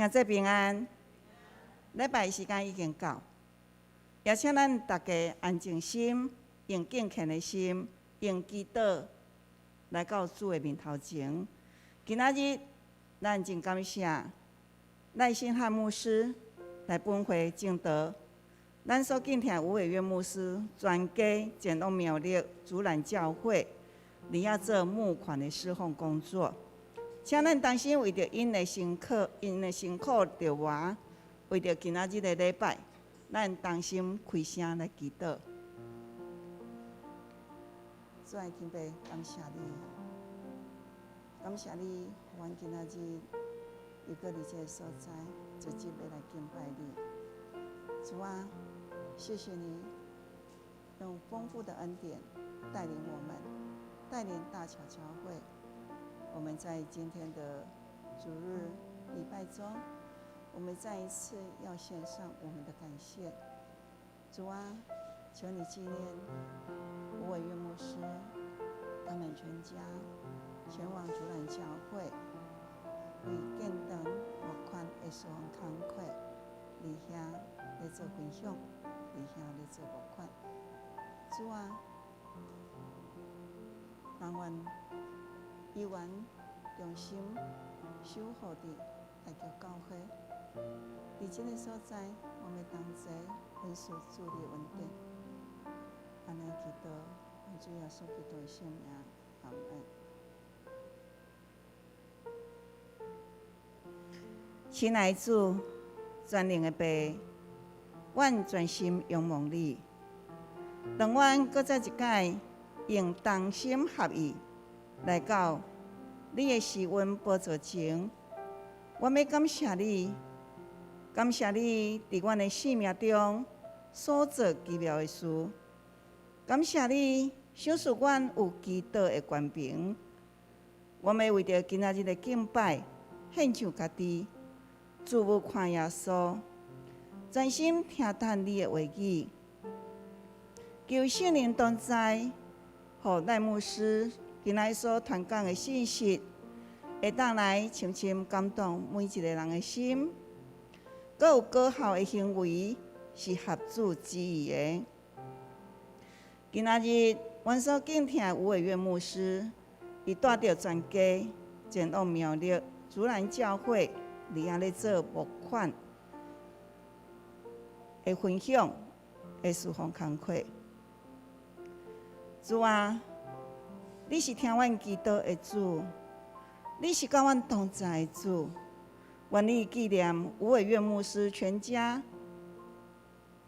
兄弟平安，禮拜時間已經到，也請咱大家安靜心，用敬虔的心，用祈禱來到主的面頭前。今仔日咱真感謝賴信漢牧師來本會證道。咱所敬聽吳偉淵牧師全家前往苗栗竹南教會，佇遐做募款的侍奉工作。請咱同心為著𪜶的辛苦，𪜶的辛苦著磨，為著今仔日的禮拜，咱同心開聲來祈禱。主愛天父，感謝你，感謝你，予阮今仔日又閣佇這个所在，直接欲來敬拜你。主啊，謝謝你用豐富的恩典帶領我們，帶領大橋教會。我們在今天的主日禮拜中，我們再一次要獻上我們的感謝。主啊，求你紀念吳偉岳牧師，他們全家前往竹南教會，為建堂募款的侍奉工課，佇遐咧做分享，佇遐咧做募款。主啊，但願伊願忠心守護佇大橋教會，佇這个所在，我們同齊分賜主的恩典。按呢祈禱，奉主耶穌基督的聖名，阿門。親愛的主，全能的父，阮全心仰望你。當阮閣再一擺用同心合意來到你的施恩寶座前，我欲感謝你，感謝你佇阮的生命中所做奇妙的事，感謝你賞賜阮有祈禱的權柄。我欲為著今仔日的敬拜獻上家己，注目看耶穌，專心聽等你的話語，求聖靈同在，予賴牧師今仔日所傳講的信息，會當來深深感動每一個人的心，閣有高效的行為是合主旨意的。今仔日，阮所敬聽的吳偉岳牧師，伊帶著全家前往苗栗竹南教會，佇遐咧做募款的分享的侍奉工課。主啊，你是聽阮祈禱的主，你是佮阮同在的主。願你紀念吳偉岳牧師全家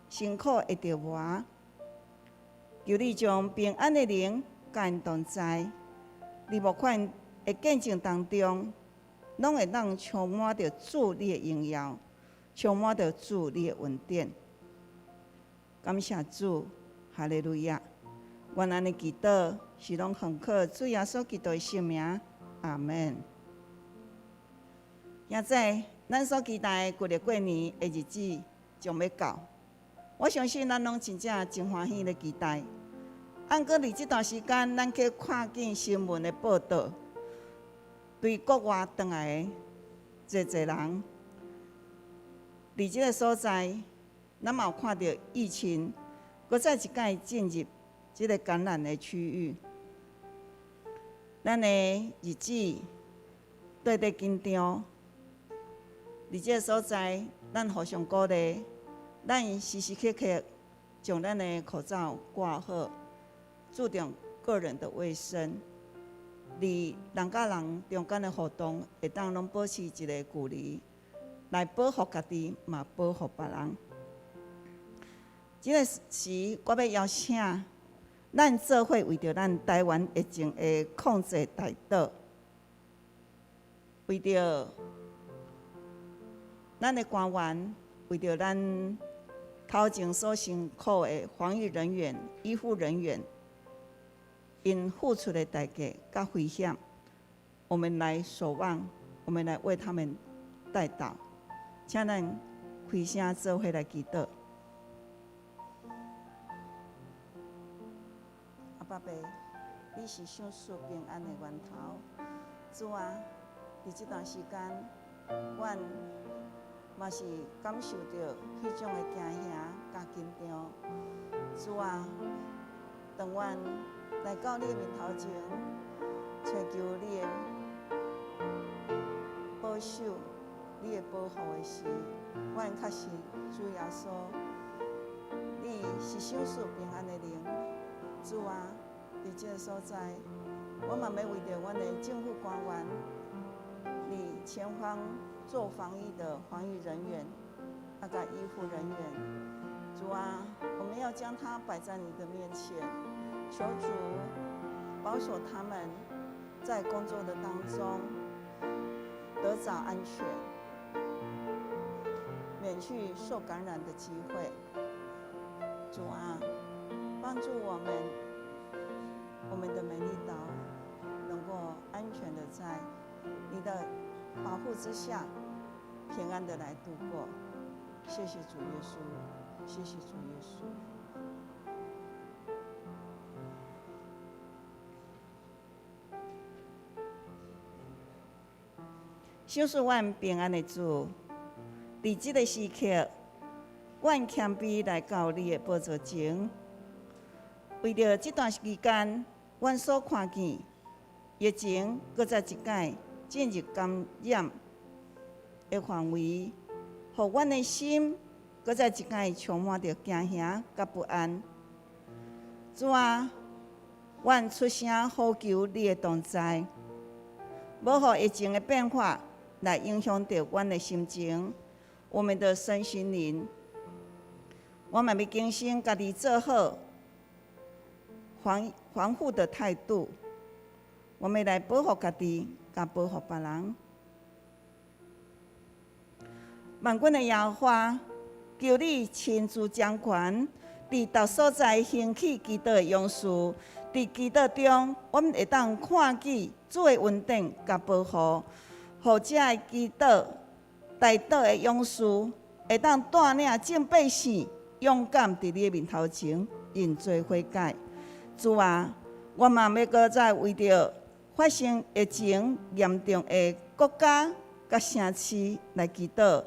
辛苦的著磨，求你將平安的靈佮𪜶同在，佇募款的見證當中，攏會當充滿著主你的榮耀，充滿著主你的恩典。感謝主，哈利路亞！阮按呢祈禱，是攏奉靠主耶穌基督的聖名，阿門。現在，咱所期待的舊曆過年的日子將欲到，我相信咱攏真正真歡喜咧期待。毋過佇這段時間，咱去看見新聞的報道，對國外轉來的濟濟人，佇這个所在，咱嘛有看著疫情，閣再一擺進入這个感染的區域。咱的日子綴得緊張，佇這个所在，咱互相鼓勵，咱時時刻刻將咱的口罩掛好，注重個人的衛生。佇人佮人中間的互動，會當攏保持一个距離，來保護家己，嘛保護別人。這个時，我欲邀請咱做伙為著咱台灣疫情的控制代禱，為著咱的官員，為著咱頭前所辛苦的防疫人員、醫護人員，𪜶付出的代價佮危險，我們來守望，我們來為他們代禱，請咱開聲做伙來祈禱。阿爸父，你是賞賜平安的源頭，主啊，佇這段時間，阮嘛是感受著彼種的驚嚇佮緊張。主啊，當阮來到你的面頭前，揣求你的保守、你的保護的時，阮確信主耶穌，你是賞賜平安的靈。主啊，佇這个所在，我嘛欲為著阮的政府官員，佇前方做防疫的防疫人員，那個醫護人員，主啊，我們要將他擺在你的面前，求主保守他們在工作的當中得著安全，免去受感染的機會。主啊，幫助我們，我們的美麗島能夠安全的在你的保護之下，平安的來度過。謝謝主耶穌，謝謝主耶穌。賞賜阮平安的主，佇這個時刻，阮謙卑來到你的寶座前，為著這段時間，阮所看見疫情閣再一擺進入感染的範圍，予阮的心閣再一擺充滿著驚嚇佮不安。主啊，阮出聲呼求你的同在，無予疫情的變化來影響著阮的心情，我們的身心靈。我嘛欲更新家己做好防護的態度，我們來保護家己，佮保護別人。萬軍的耶和華，求你親自掌權，佇逐所在興起祈禱的勇士，佇祈禱中，阮會當看見主的恩典佮保護，予這个祈禱代禱的勇士會當帶領眾百姓勇敢佇你的面頭前認罪悔改。主啊，我嘛欲閣再為著發生疫情嚴重的國家佮城市來祈禱，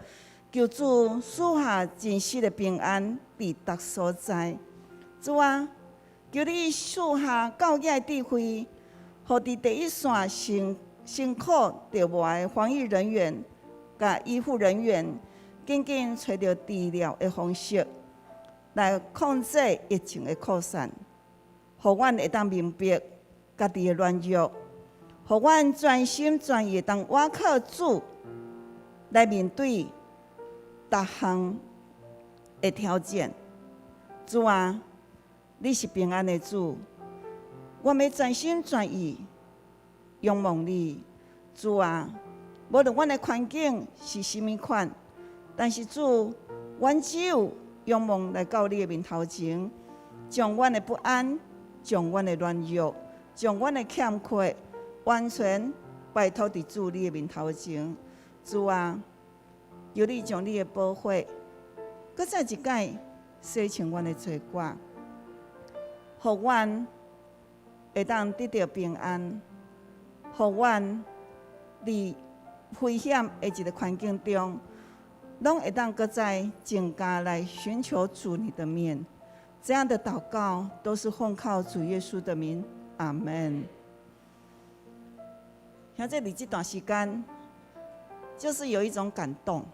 求主賜下真實的平安佇逐所在。主啊，求你賜下教養的智慧，予佇第一線辛辛苦著磨的防疫人員佮醫護人員，緊緊揣著治療的方式，來控制疫情的擴散，予阮會當明白家己的軟弱，予阮全心全意會當倚靠主來面對逐項的挑戰。主啊，你是平安的主，我欲全心全意仰望你。主啊，無論阮的環境是啥物款，但是主，阮只有仰望來到你的面頭前，將阮的不安、將阮的軟弱、將阮的欠缺，完全拜託佇主你的面頭前。主啊，求你將你的寶血，閣再一擺洗清阮的罪過，予阮會當得著平安，予阮佇危險的一个環境中，攏會當閣再增加來尋求主你的面。這樣的禱告都是奉靠主耶穌的名，阿門。像這裡這段時間，就是有一種感動。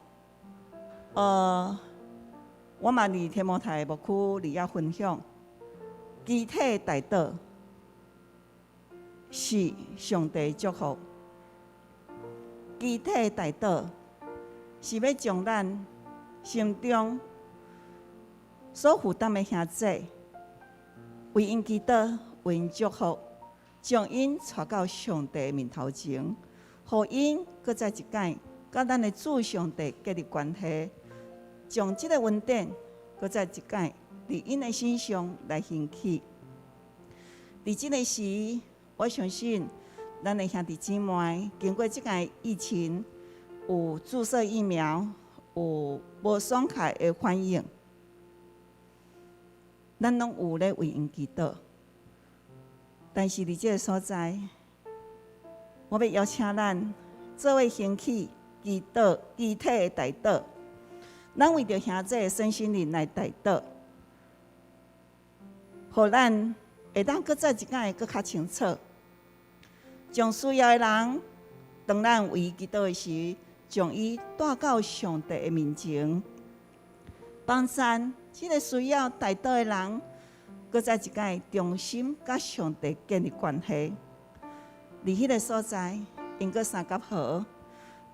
我嘛佇天母台牧區佇遐分享，肢體代禱是上帝的祝福，肢體代禱是欲將咱心中所負擔的兄弟，為𪜶祈禱，為𪜶祝福，將𪜶帶到上帝面頭前，予𪜶閣再一擺佮咱的主上帝建立關係，將這個恩典閣再一擺佇𪜶的身上來興起。佇這個時，我相信咱的兄弟姊妹經過這個疫情，有注射疫苗，有無爽快的反應，咱攏有咧為𪜶祈禱。但是佇這個所在，我欲邀請咱做伙興起祈禱、肢體的代禱。咱為著兄弟身心靈來代禱，予咱會當閣再一擺閣較清楚，將需要的人，當咱為伊祈禱的時，將伊帶到上帝的面前，幫贊這个需要代禱的人，閣再一擺重新佮上帝建立關係。佇彼个所在，𪜶閣相佮好；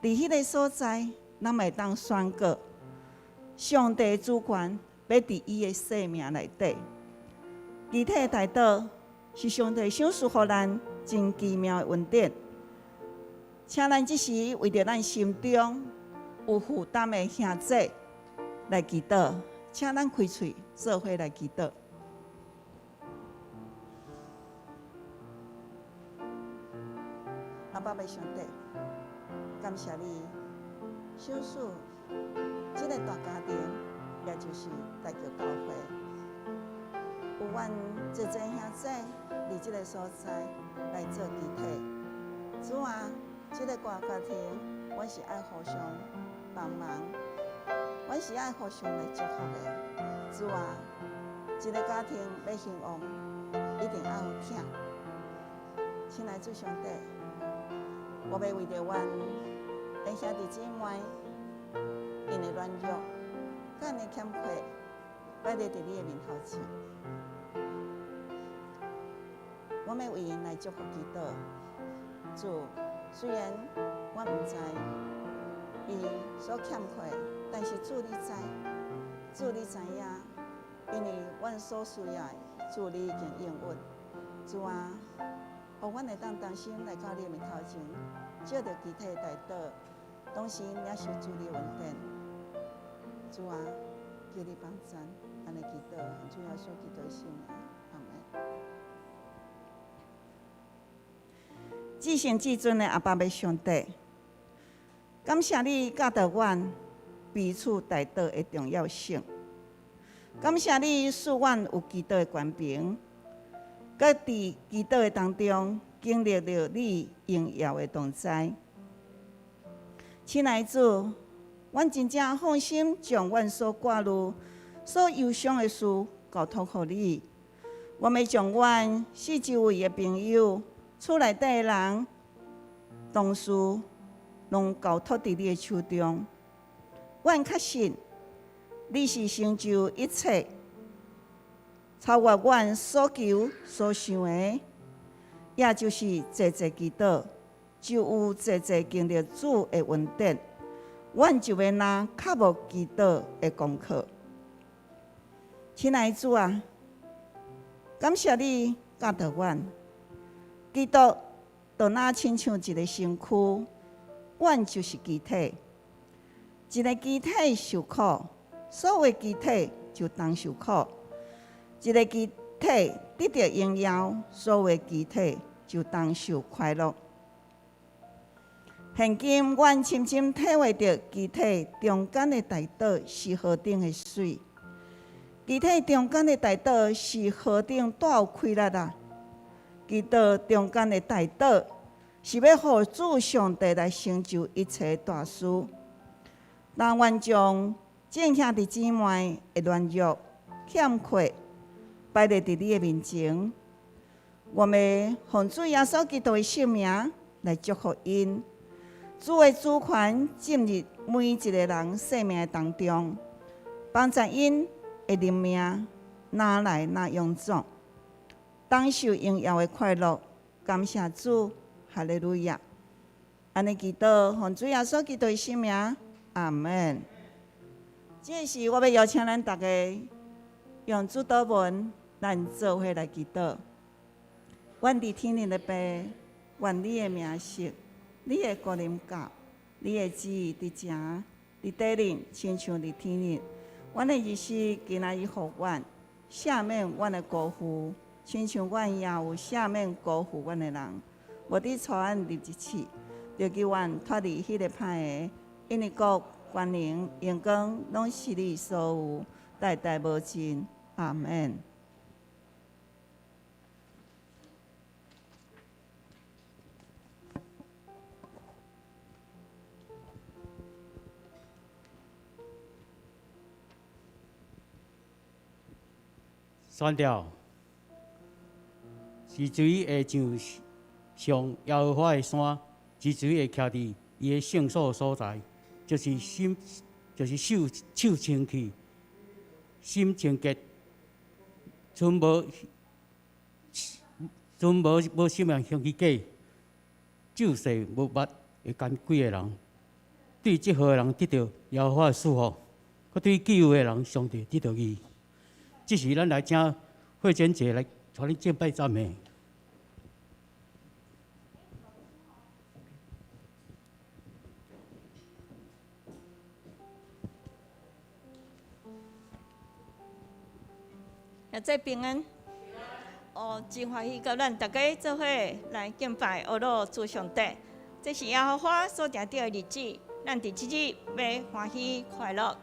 佇彼个所在，咱會當宣告上帝主權欲佇伊的生命內底。肢體的代禱是上帝賞賜予咱真奇妙的恩典。請咱這時為著咱心中有負擔的兄弟來祈禱，請咱開喙做伙來祈禱。阿爸的上帝，感謝你賞賜這个大家庭，也就是大橋教會，有阮濟濟兄弟佇這个所在來做肢體。主啊，這个大家庭，阮是愛互相幫忙，阮是愛互相來祝福的。主啊，一个家庭欲興旺，一定愛有疼。親愛主上帝，我欲為著阮的兄弟姊妹，𪜶的軟弱、佮𪜶的欠缺，擺佇你的面頭前。我欲為𪜶來祝福祈禱。主，雖然我毋知伊所欠缺，但是主你知，主你知影，因為阮所需要的，主你已經應允。主啊，予阮會當同心來到你的面頭前，藉著肢體代禱，同時領受主你的恩典。主啊，求你幫贊，按呢祈禱，奉主耶穌基督的聖名，阿門。至聖至尊的阿爸母上帝，感謝你教導阮彼此代禱的重要性。感謝你賜阮有祈禱的權柄，閣佇祈禱的當中經歷著你榮耀的同在。親愛的主，阮真正放心將阮所掛慮、所憂傷的事交託予你。我欲將阮四周圍的朋友、厝內底的人、同事，攏交託佇你的手中。阮確信你是成就一切，超越阮所求所想的，也就是濟濟祈禱，就有濟濟經歷主的恩典。阮就欲若較無祈禱的功課。親愛的主啊，感謝你教導阮，基督就若親像一个身軀，阮就是肢體。一个肢體受苦，所有肢體就同受苦；一个肢體得著榮耀，所有肢體就同受快樂。現今，阮深深體會著肢體中間的代禱是何等的媠，肢體中間的代禱是何等帶有氣力啊！基督中間的代禱是欲予主上帝來成就一切大事。但願將眾兄弟姊妹的軟弱、欠缺擺佇你的面前，我欲奉主耶穌基督的聖名來祝福𪜶。主的主權進入每一个人生命當中，幫助𪜶的靈命愈來愈勇壯，當受榮耀的快樂。感謝主，哈利路亞！按呢祈禱，奉主耶穌基督的聖名，阿門。這時，我欲邀請咱逐家用主禱文，咱做伙來祈禱。阮佇天頂的父，願你的名聖，你的國臨到，你的旨意佇正，佇地頂，親像佇天頂。阮的日食今仔日予阮，赦免阮的辜負，親像阮也有赦免辜負阮的人。無得帶阮入一試，著救阮脫離彼个歹的。因為國、權能、榮光，攏是你所有，代代無盡。阿門。选了，是誰會上上耶和華的山？是誰會徛佇伊的聖所所在？就是心，就是手手清氣，心清潔，賰無賰無無性命行虛假，晝誓無捌會奸詭的人，對這號的人得著耶和華的祝福，閣對杞有的人上帝得著義。這時，咱來請慧娟姐來帶恁敬拜讚美。兄弟平安。哦，真歡喜，佮咱逐家做伙來敬拜阿羅主上帝。這是耶和華所定的日子，咱佇這日欲歡喜快樂。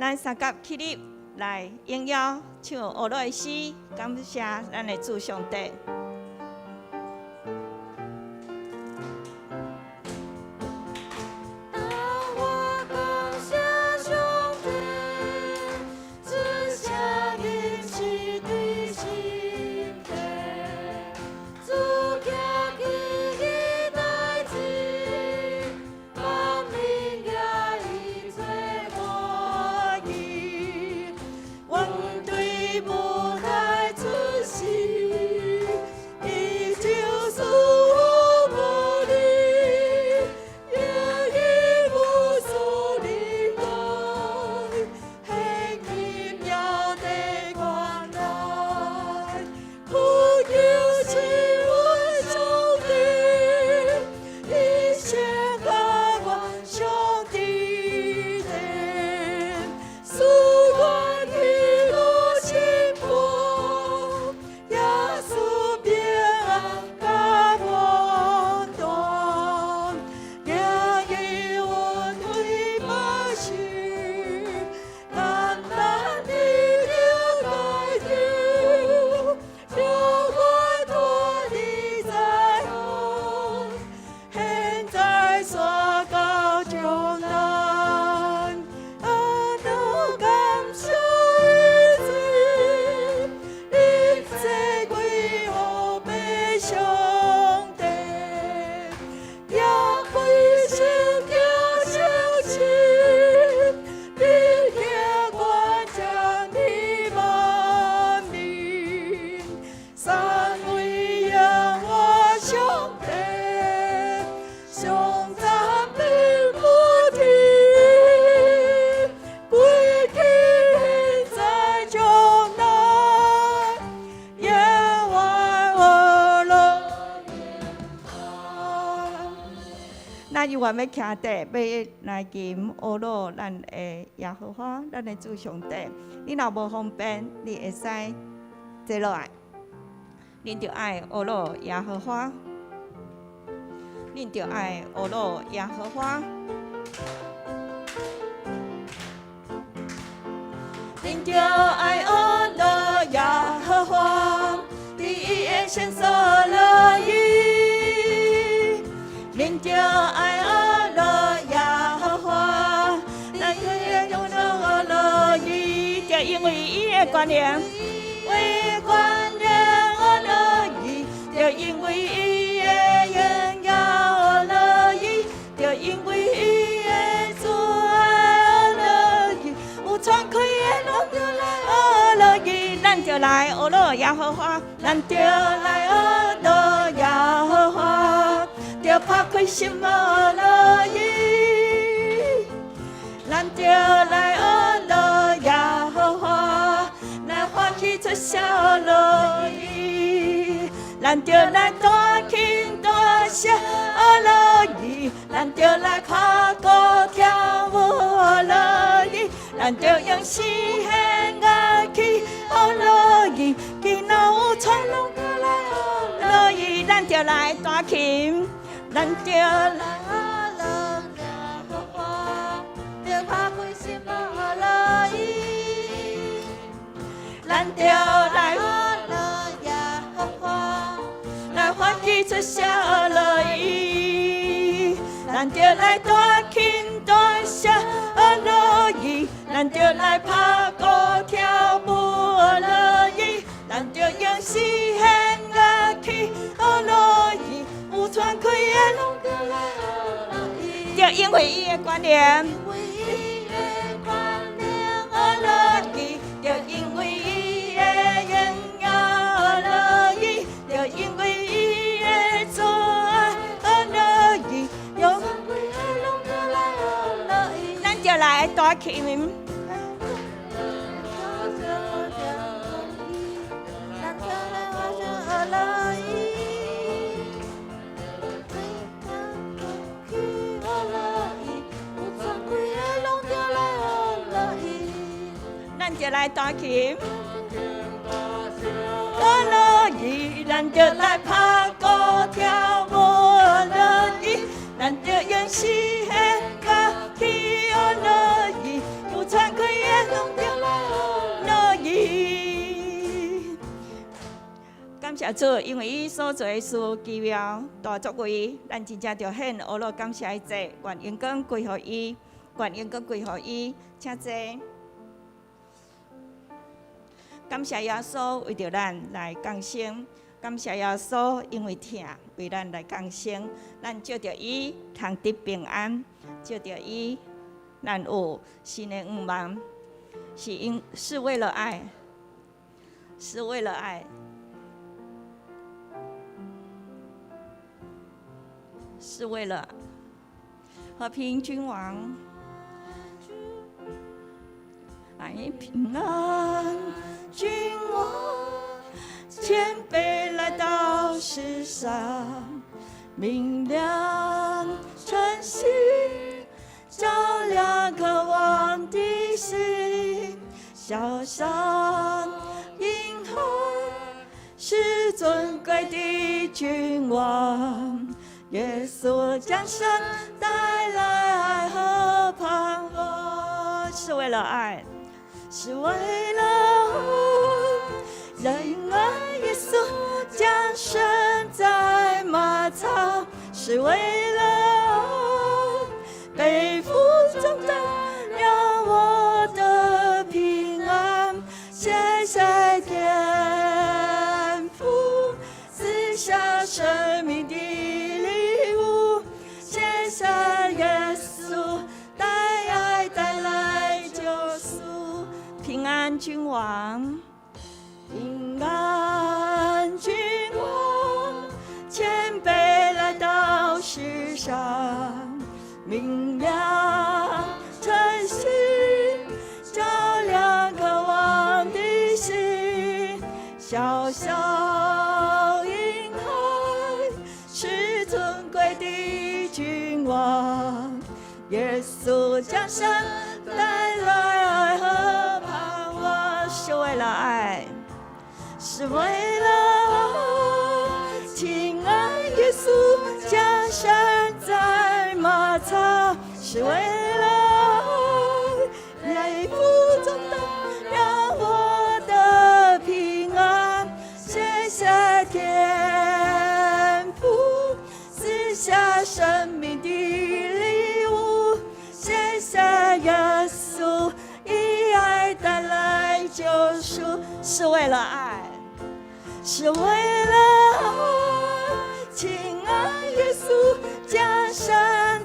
咱三甲起立來榮耀唱阿羅的詩，感謝咱的主上帝。當我感謝上帝，主聲音是對心底，主行奇異代誌，萬民也伊做歡喜。阮對母胎出世，伊就是我無力，也已無所能耐，顯奇妙的關愛，苦求是阮上帝，伊先甲我上帝殿，賜阮喜樂幸福，耶穌平安甲我斷，行義阮為百姓，簡單的了解救，叫我脫離災禍，現在煞到將難，啊，都感謝主，一切歸予父上帝，也歸聖潔相信，必行關將你萬民，三位耶和上帝，上讚並無天，歸去現在將來，耶和華樂。咱猶原欲徛佇，欲來吟阿羅咱的耶和華，咱的主上帝。你若無方便，你會使坐落來。恁著愛阿羅耶和華，恁著愛阿羅耶和華。恁著愛阿羅耶和華，佇伊的聖所樂意。恁著愛阿羅耶和華，咱伊的聖所樂意，就因為伊的關聯，為關聯阿樂意，就因為伊的榮耀阿樂意，就因為伊的主愛阿樂意，有敞開的攏著來阿樂意，咱就來阿羅耶和華，咱就來阿羅耶和華，就拍開心阿樂意，咱就來阿羅耶和華，來歡喜出聲阿樂意，咱就來彈琴大聲阿樂意，咱就來拍鼓跳舞阿樂意，咱就用詩弦樂器阿樂意，囡仔有傳攏過來阿樂意，咱就來彈琴，咱就來阿羅耶和華，就拍開心阿樂意，咱就來阿羅耶和華，來歡喜出聲阿樂意，咱就來彈琴大聲阿樂意，咱就來拍鼓跳舞阿樂意，用詩獻樂器學樂意，有權勢的攏著來學樂意。著因為伊的權能，因為伊的權能學樂意，著因為伊的榮耀學樂意，著因為伊的慈愛學樂意，有權勢的攏著來學樂意。咱就來彈琴。咱就來學樂意，學樂意，有權勢的攏著來學樂意。咱就來彈琴。學樂意，咱就來拍鼓跳舞學樂意，咱就用詩獻樂器學樂意，有權勢的攏著來學樂意。感謝主，因為伊所做的事奇妙大作為，咱真正著獻呵咾感謝的祭，願榮光歸予伊，願榮光歸予伊，請坐。感謝耶穌為著咱來降生，感謝耶穌因為疼為咱來降生，咱藉著伊通得平安，藉著伊咱有新的願望，是因是為了愛，是為了愛，是為了和平君王，愛平安君王，謙卑來到世上，明亮晨星，照亮渴望的心，小小嬰孩是尊貴的君王，耶穌降生帶來愛和盼望，是為了愛，是為了愛，仁愛耶穌降生在馬槽，是為了愛，背負重擔，讓我得平安。謝謝天父賜下生命的禮物，謝謝耶穌帶愛帶來救贖，平安君王，平安君王，謙卑來到世上，明亮晨星，照亮渴望的心，小小嬰孩是尊貴的君王，耶穌降生帶來愛和盼望，是為了愛，是為了愛，親愛耶穌降生在馬槽，是為了愛，背負重擔，讓我得平安。謝謝天父賜下生命的禮物，謝謝耶穌以愛帶來救贖，是為了愛，是為了愛，親愛耶穌降生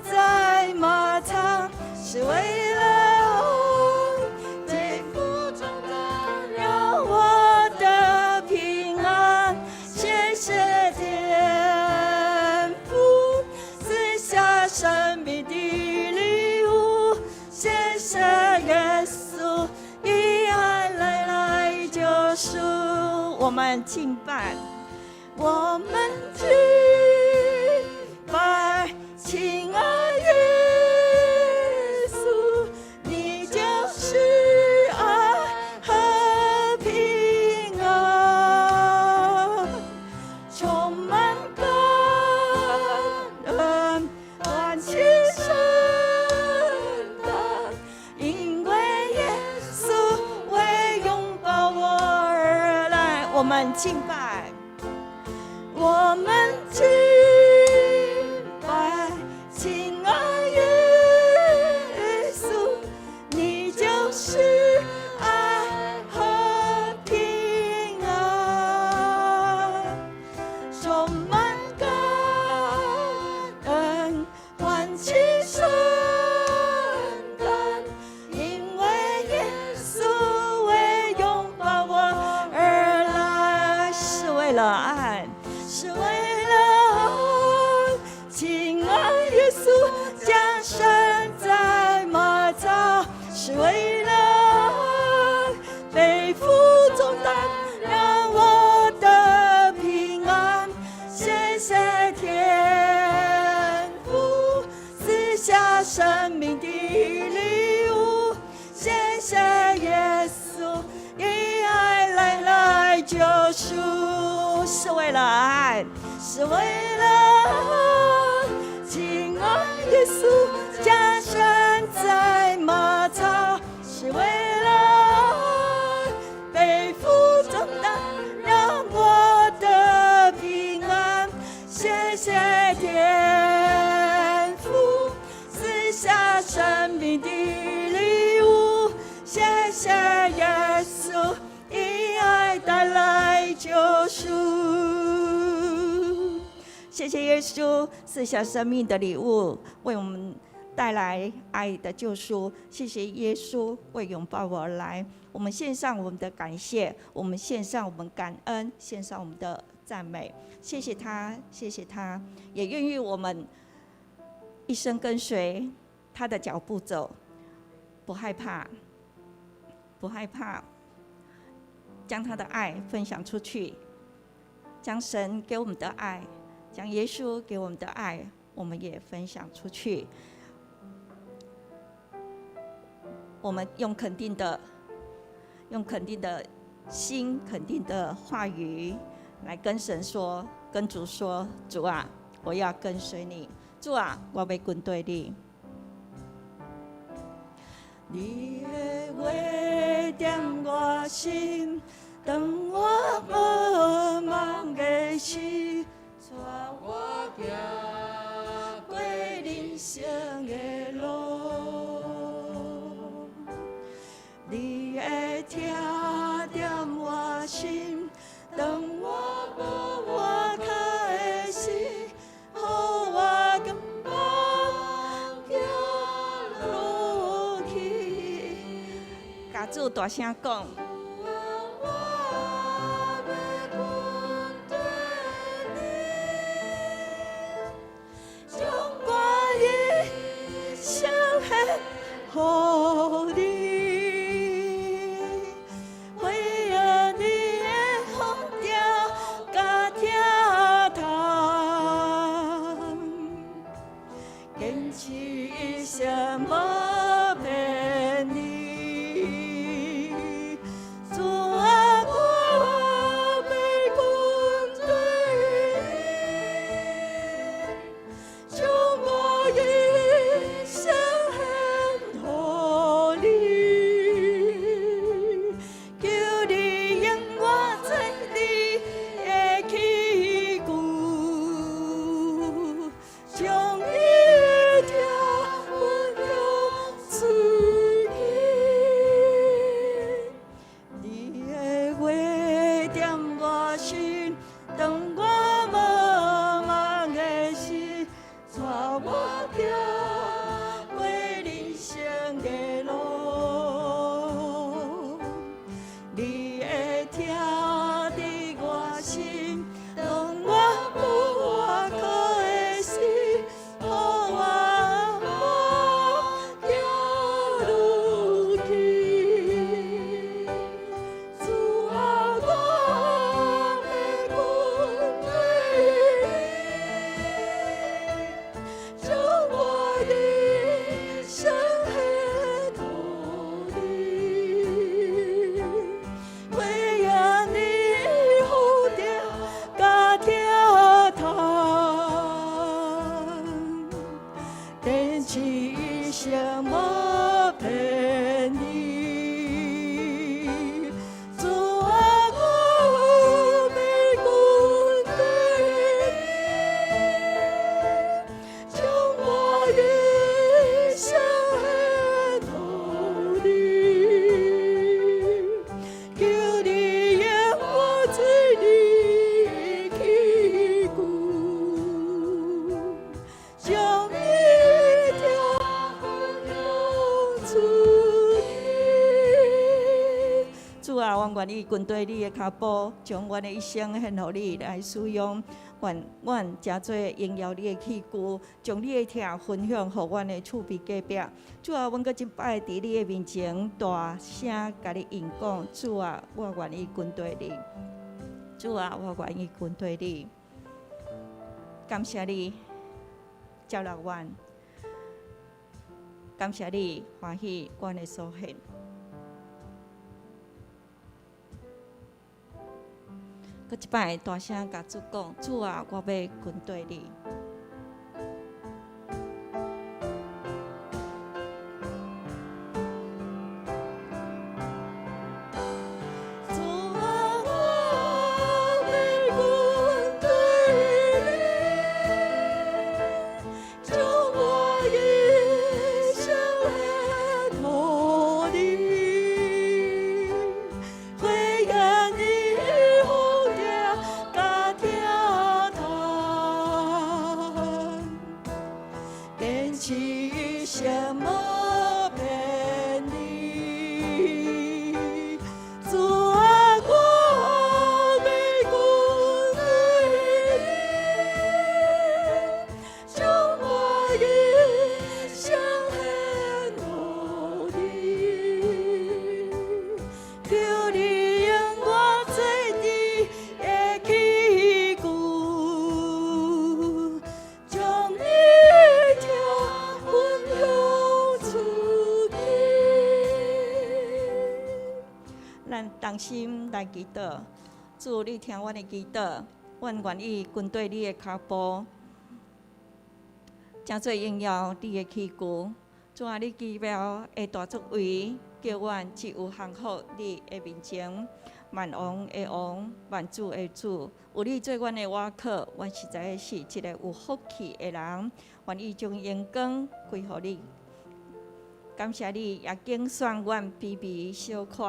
在馬槽，是為了愛，背負重擔，讓我得平安。謝謝天父賜下生命的禮物，謝謝耶穌以愛來來救贖。我們敬拜，我們敬拜，親愛耶穌，你就是愛和平安，充滿感恩，歡慶聖誕，因為耶穌為擁抱我而來。我們敬拜，我們敬拜，親愛耶穌，你就是愛和平安，了愛，是為了愛，親愛耶穌降生在馬槽，是為了愛，背負重擔，讓我得平安。謝謝天父賜下生命的禮物，謝謝耶穌以愛來救贖，是為了愛，是為了愛，親愛耶穌降生在馬槽，是為了愛，背負重擔，讓我得平安。謝謝天父賜下生命的禮物，謝謝耶穌以愛帶來救贖。謝謝耶穌賜下生命的禮物，為我們帶來愛的救贖。謝謝耶穌為擁抱我而來。我們獻上我們的感謝，我們獻上我們感恩，獻上我們的讚美。謝謝他，謝謝他，也願意我們一生跟隨他的腳步走，不害怕，不害怕，將他的愛分享出去，將神給我們的愛，將耶穌給我們的愛，我們也分享出去。我們用肯定的心、肯定的話語來跟神說、跟主說：主啊，我要跟隨你。主啊，我欲跟隨你。你的話點我心，當我迷惘的時，帶我行過人生的路。你的疼點我心，當我無倚靠的時，予我甘心行落去。共主大聲講。我欲跟隨你，將我一生獻予你，為了你的呼召佮疼痛，堅持一生無偏離。主啊，我欲跟隨你，將我一生獻予你，求你用我做你的器具，將你的疼分享出去。你的話點我心，當我迷惘的時，帶我行過人生的路。你的疼佇我心，當我無倚靠的時，予我行落去。主啊，我欲跟願意跟綴你的跤步，將阮的一生獻予你來使用。願阮成做榮耀你的器具，將你的疼分享予阮的厝邊隔壁。主啊，阮閣一擺佇你的面前大聲共你應講，主啊，我願意跟綴你。主啊，我願意跟綴你。感謝你接納阮，感謝你歡喜阮的所獻。閣一擺大聲共主講，主啊，我欲跟綴你。主啊，我欲跟綴你，將我一生獻予你，火焰的風痛佮疼痛，堅持一生無偏離。主啊，我欲跟綴你，將我一生獻予你，求你用我做你的器具，將你疼分享出去。咱同心來祈禱，主，你聽阮的祈禱，阮願意跟綴你的跤步，成做榮耀你的器具。主啊，你奇妙的大作為，叫阮只有降服你的面前，萬王的王，萬主的主，有你做阮的倚靠，阮實在是一个有福氣的人。願意將榮光歸予你，感謝你也揀選阮卑微小可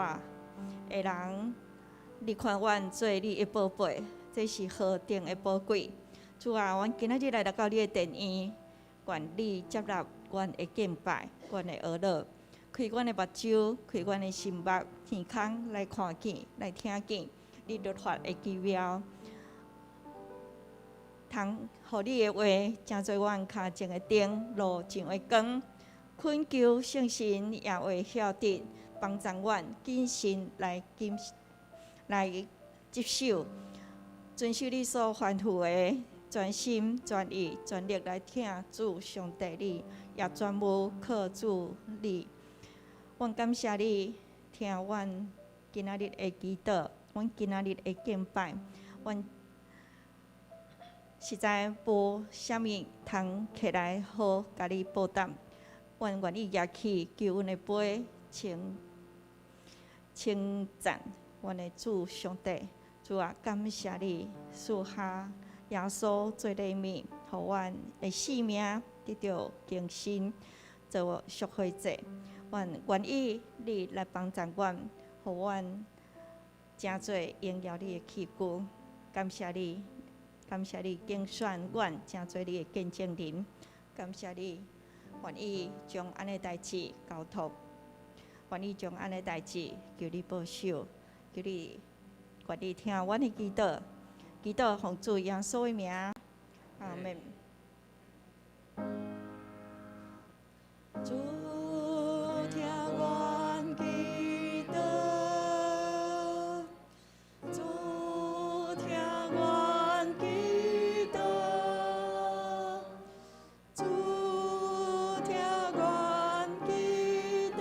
的人，你看阮做你的寶貝，這是何等的寶貴！主啊，阮今仔日來到你的殿院，願你接納阮的敬拜，阮的哀禱，開阮的目睭，開阮的心目，耳孔來看見，來聽見你律法的奇妙。通予你的話，成做阮跤前的燈，路上的光。懇求聖神耶和華曉得幫助阮謹慎來謹來執守，遵守你所吩咐的，專心專意專力來疼主上帝你，也專無靠主你。阮感謝你，聽阮今仔日的祈禱，阮今仔日的敬拜，阮實在無啥物通起來好共你報答。阮願意舉起救恩的杯，稱稱讚阮的主上帝。主啊，感謝你賜下耶穌做禮物，予阮的性命得著更新，做贖回祭。阮願意你來幫助阮，予阮成做榮耀你的器具。感謝你，感謝你揀選阮成做你的見證人。感謝你，願意將按呢代誌交託，願意將按呢代誌求你保守，求你願意聽阮的祈禱，祈禱奉主耶穌的名，阿們。主聽阮祈禱，主聽阮祈禱，主聽阮祈禱，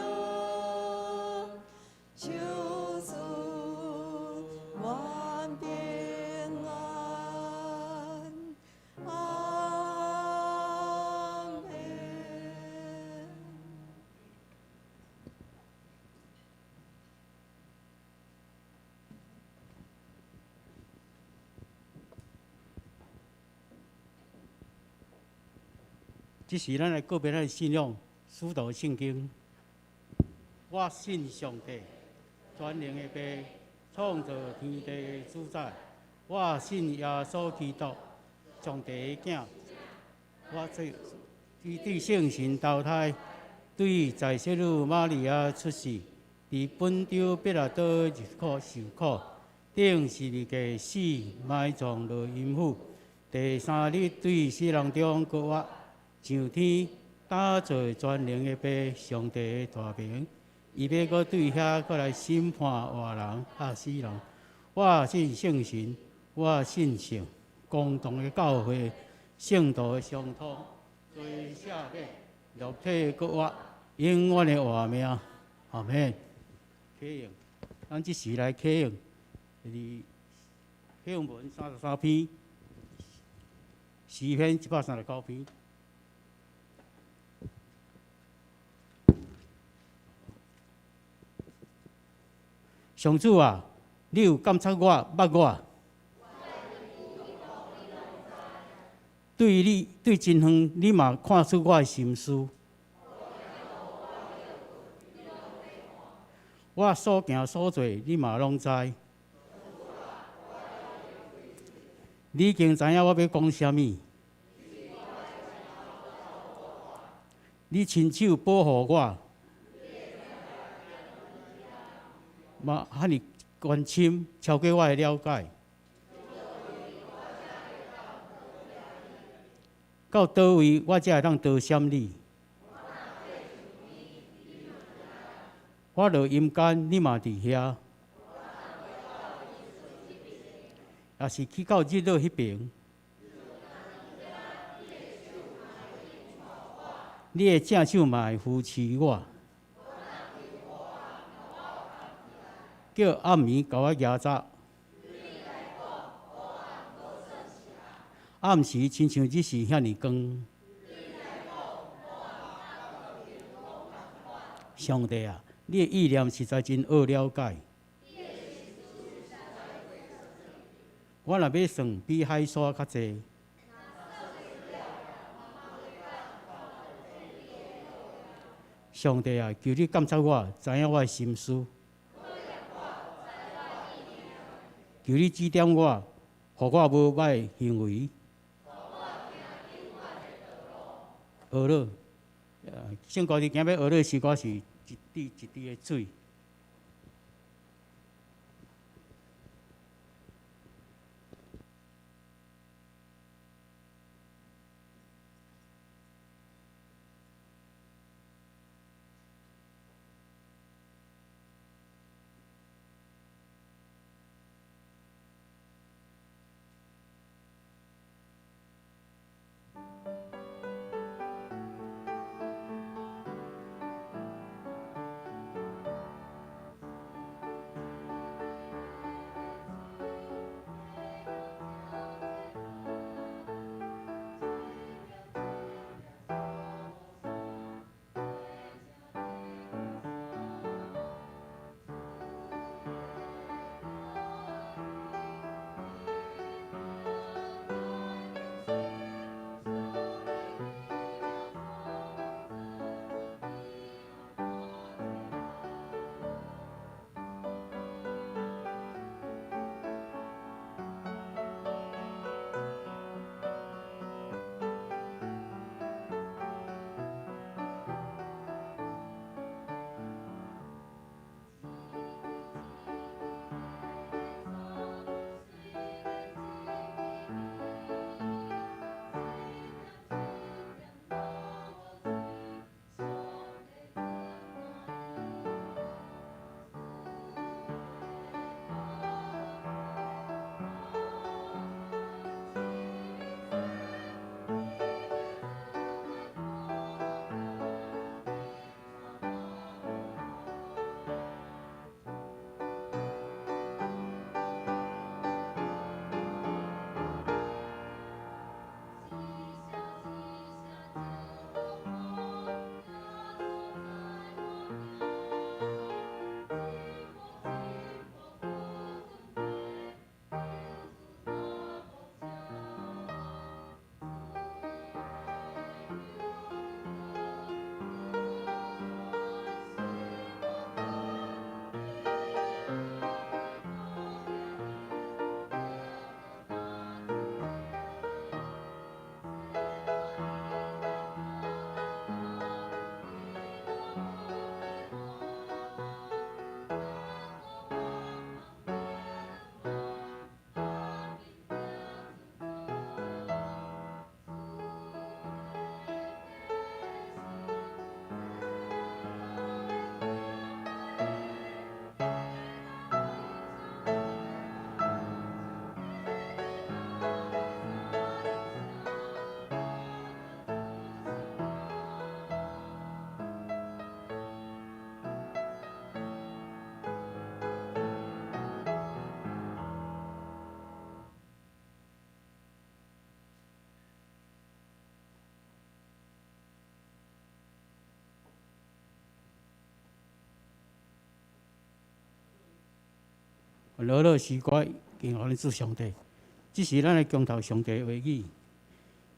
求賜阮平安，阿們。這時咱來告別咱的信仰，使徒信經。我信上帝，全能的父，創造天地的主宰。我信耶穌基督，上帝的囝。我這伊對聖神投胎，對在聖女瑪利亞出世，佇佇本丟彼拉多入苦受苦，釘十字架死，埋葬落陰府，第三日對死人中復活，上天，搭坐全能的父上帝的大爿，伊欲閣對遐閣來審判活人佮死人。我信聖神，我信聖公同的教會，聖徒的相通，罪赦免，肉體復活，永遠的活命。阿門。啟用，咱這時來啟用，就是啟用文33篇，詩篇139篇。上主啊，你有監察我，捌我。對你對真遠，你嘛看出我的心思。我所行所做，你嘛攏知。你已經知影我欲講啥物。你親手保護我，嘛遐爾關心，超過我的了解。到佗位我才會當逃閃你？我落陰間，你嘛佇遐；抑是去到日落彼爿，你的正手嘛會扶持我，叫暗暝共我夯紮，暗時親像日時遐爾光。上帝啊，你的意念實在真奧了解。我若欲算，比海沙較濟。上帝啊，求你監察我，知影我的心思。求你指點我，予我無䆀行為。學了，聖歌佇行欲學了詩歌是一滴一滴的水。樂樂詩歌敬予咱主上帝，這是咱的降頭上帝的話語，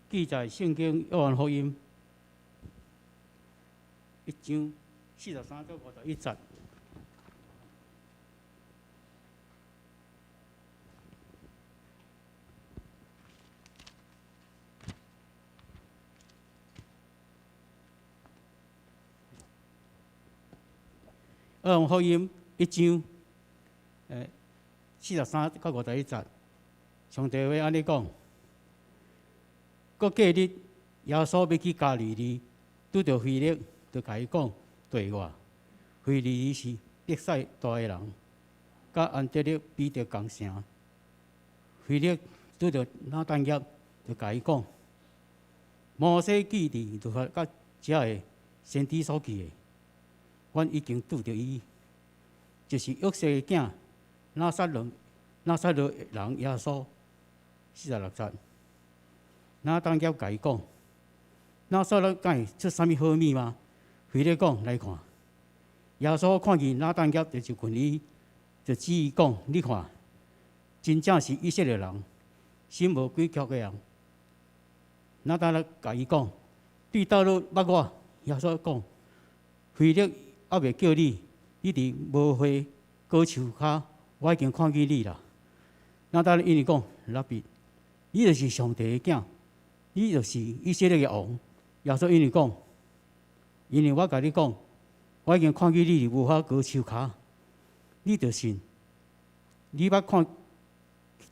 記載聖經約翰福音一章43到51節。約翰福音一章，43到51節，上帝話按呢講：閣過日，耶穌欲去加利利，拄著腓力，就共伊講：綴我。腓利是伯賽大的人，佮安德烈、彼得仝城。腓力拄著拿但業，就共伊講：摩西記佇律法佮遮个先知所記的，阮已經拄著伊，就是約瑟的囝拿撒勒人耶穌。46節，拿但業共伊講：拿撒勒敢會出啥物好物嗎？腓力講：來看。耶穌看見拿但業就就近伊，就指伊講：你看，真正是以色列人，心無詭譎的人。拿但業共伊講：對佗落捌我？耶穌講：腓力猶未叫你，你佇無花果樹跤，我已經看見你啦。拿但業應伊講：拉比，你就是上帝的囝，你就是以色列的王。耶穌應伊講：因為我共你講，我已經看見你佇無花果樹跤，你就信。你捌看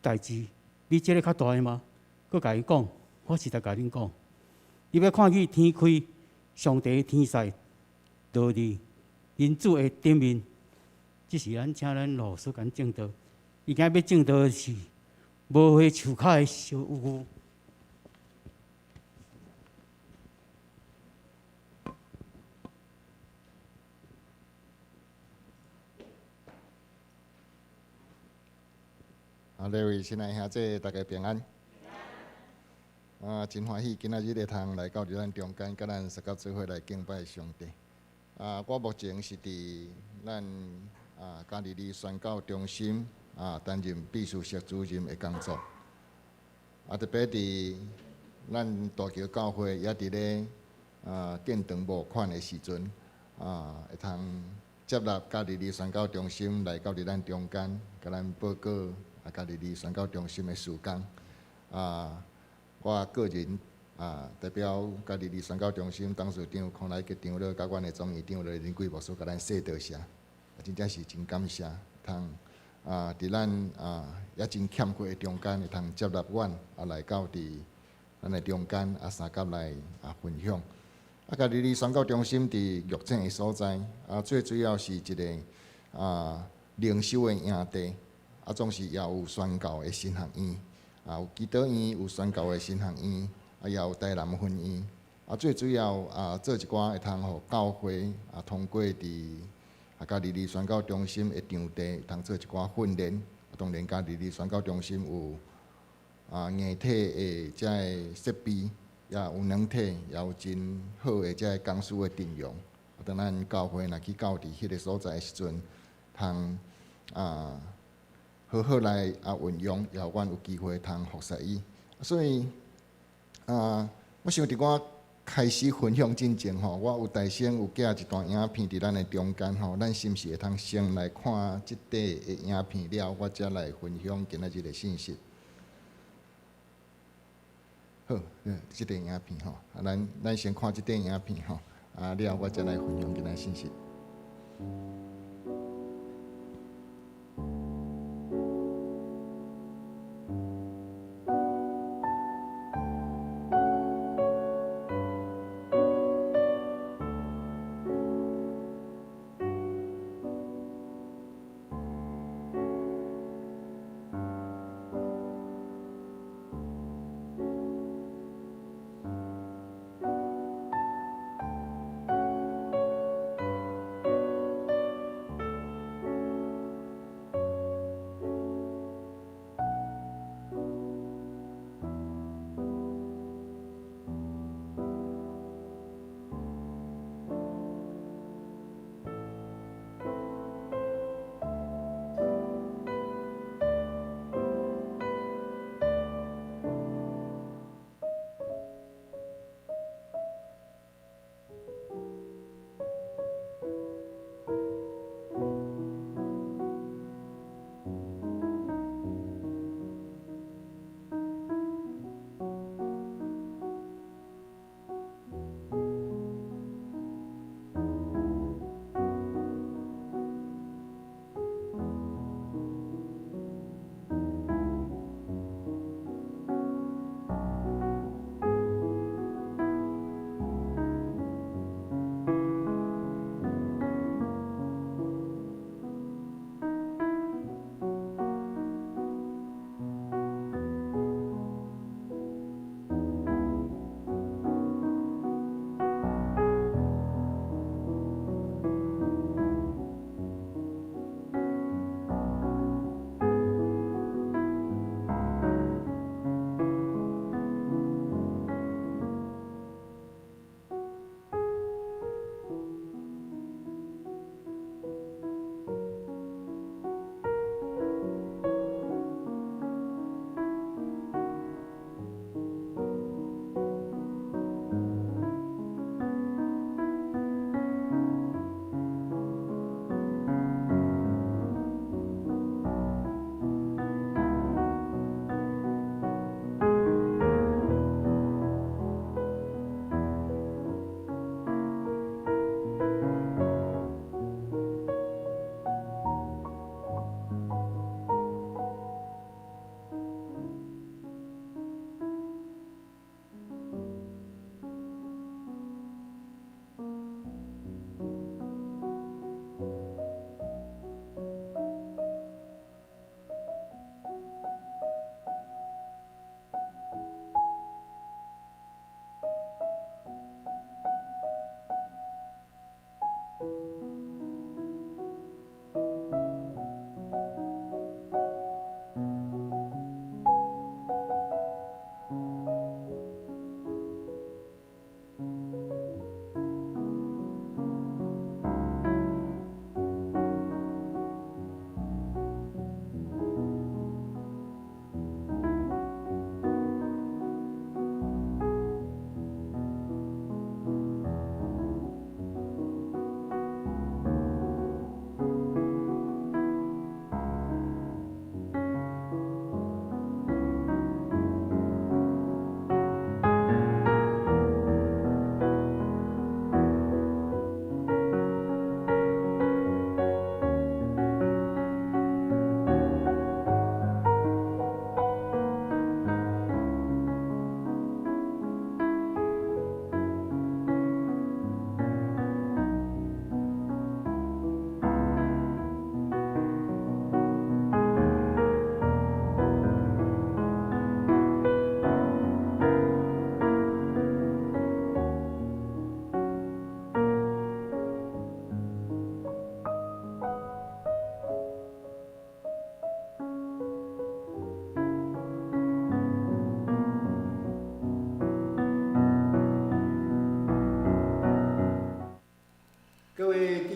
代誌比這个較大的嗎？閣共伊講：我實在共恁講，你欲看見天開，上帝的天使落佇人子的頂面。這是咱請咱老師共證道。伊今日欲證道的是無花樹跤的小有。啊，各位親愛兄姊，大家平安。啊，真歡喜今仔日會通來到佇咱中間，佮咱相佮做伙來敬拜上帝。啊，我目前是佇咱加利利宣教中心擔任秘書室主任的工作。啊，特別佇咱大橋教會也佇咧建堂募款的時陣，會通接納加利利宣教中心來到佇咱中間，共咱報告加利利宣教中心的事工。我個人代表加利利宣教中心董事長康乃杰長老，佮阮的總院長林貴牧師，共咱說多謝，真正是真感謝，通佇咱也真欠缺的中間，會通接納阮來到佇咱的中間相佮來分享。加利利宣教中心佇玉井的所在，最主要是一個靈修的營地，總是也有宣教的神學院，有基督院，有宣教的神學院，也有台南分院。最主要做一寡會通予教會通過佇加利利宣教中心的場地，會通做一寡訓練。當然，加利利宣教中心有硬體的遮个設備，也有軟體，也有真好的遮个講師的陣容。當咱教會若去到佇彼个所在的時陣，通好好來運用，也予阮有機會通服侍伊。所以我想佇我開始分享進前吼，我有代先有寄一段影片佇咱的中間吼，咱是毋是會通先來看這塊的影片了，我才來分享今仔日的信息。好，這塊影片吼，咱先看這塊影片吼，了我才來分享今仔信息。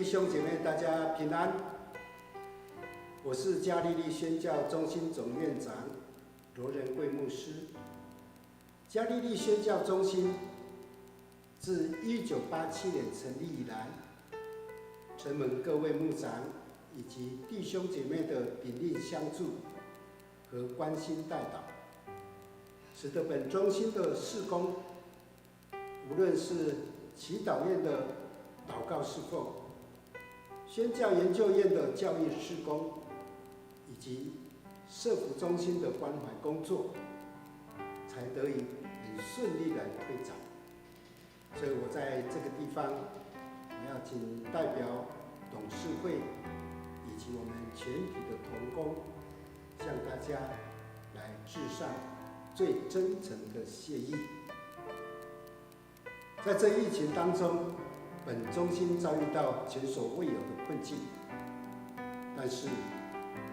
兄姐妹，大家平安。我是嘉利利宣教中心总院长罗仁贵牧师。嘉利利宣教中心自1987年成立以来，承蒙各位牧长以及弟兄姐妹的鼎力相助和关心代祷，使得本中心的事工，无论是祈祷院的祷告侍奉、宣教研究院的教育事工，以及社福中心的关怀工作，才得以很顺利来推展。所以我在这个地方，我要谨代表董事会以及我们全体的同工，向大家来致上最真诚的谢意。在这疫情当中，本中心遭遇到前所未有的困境，但是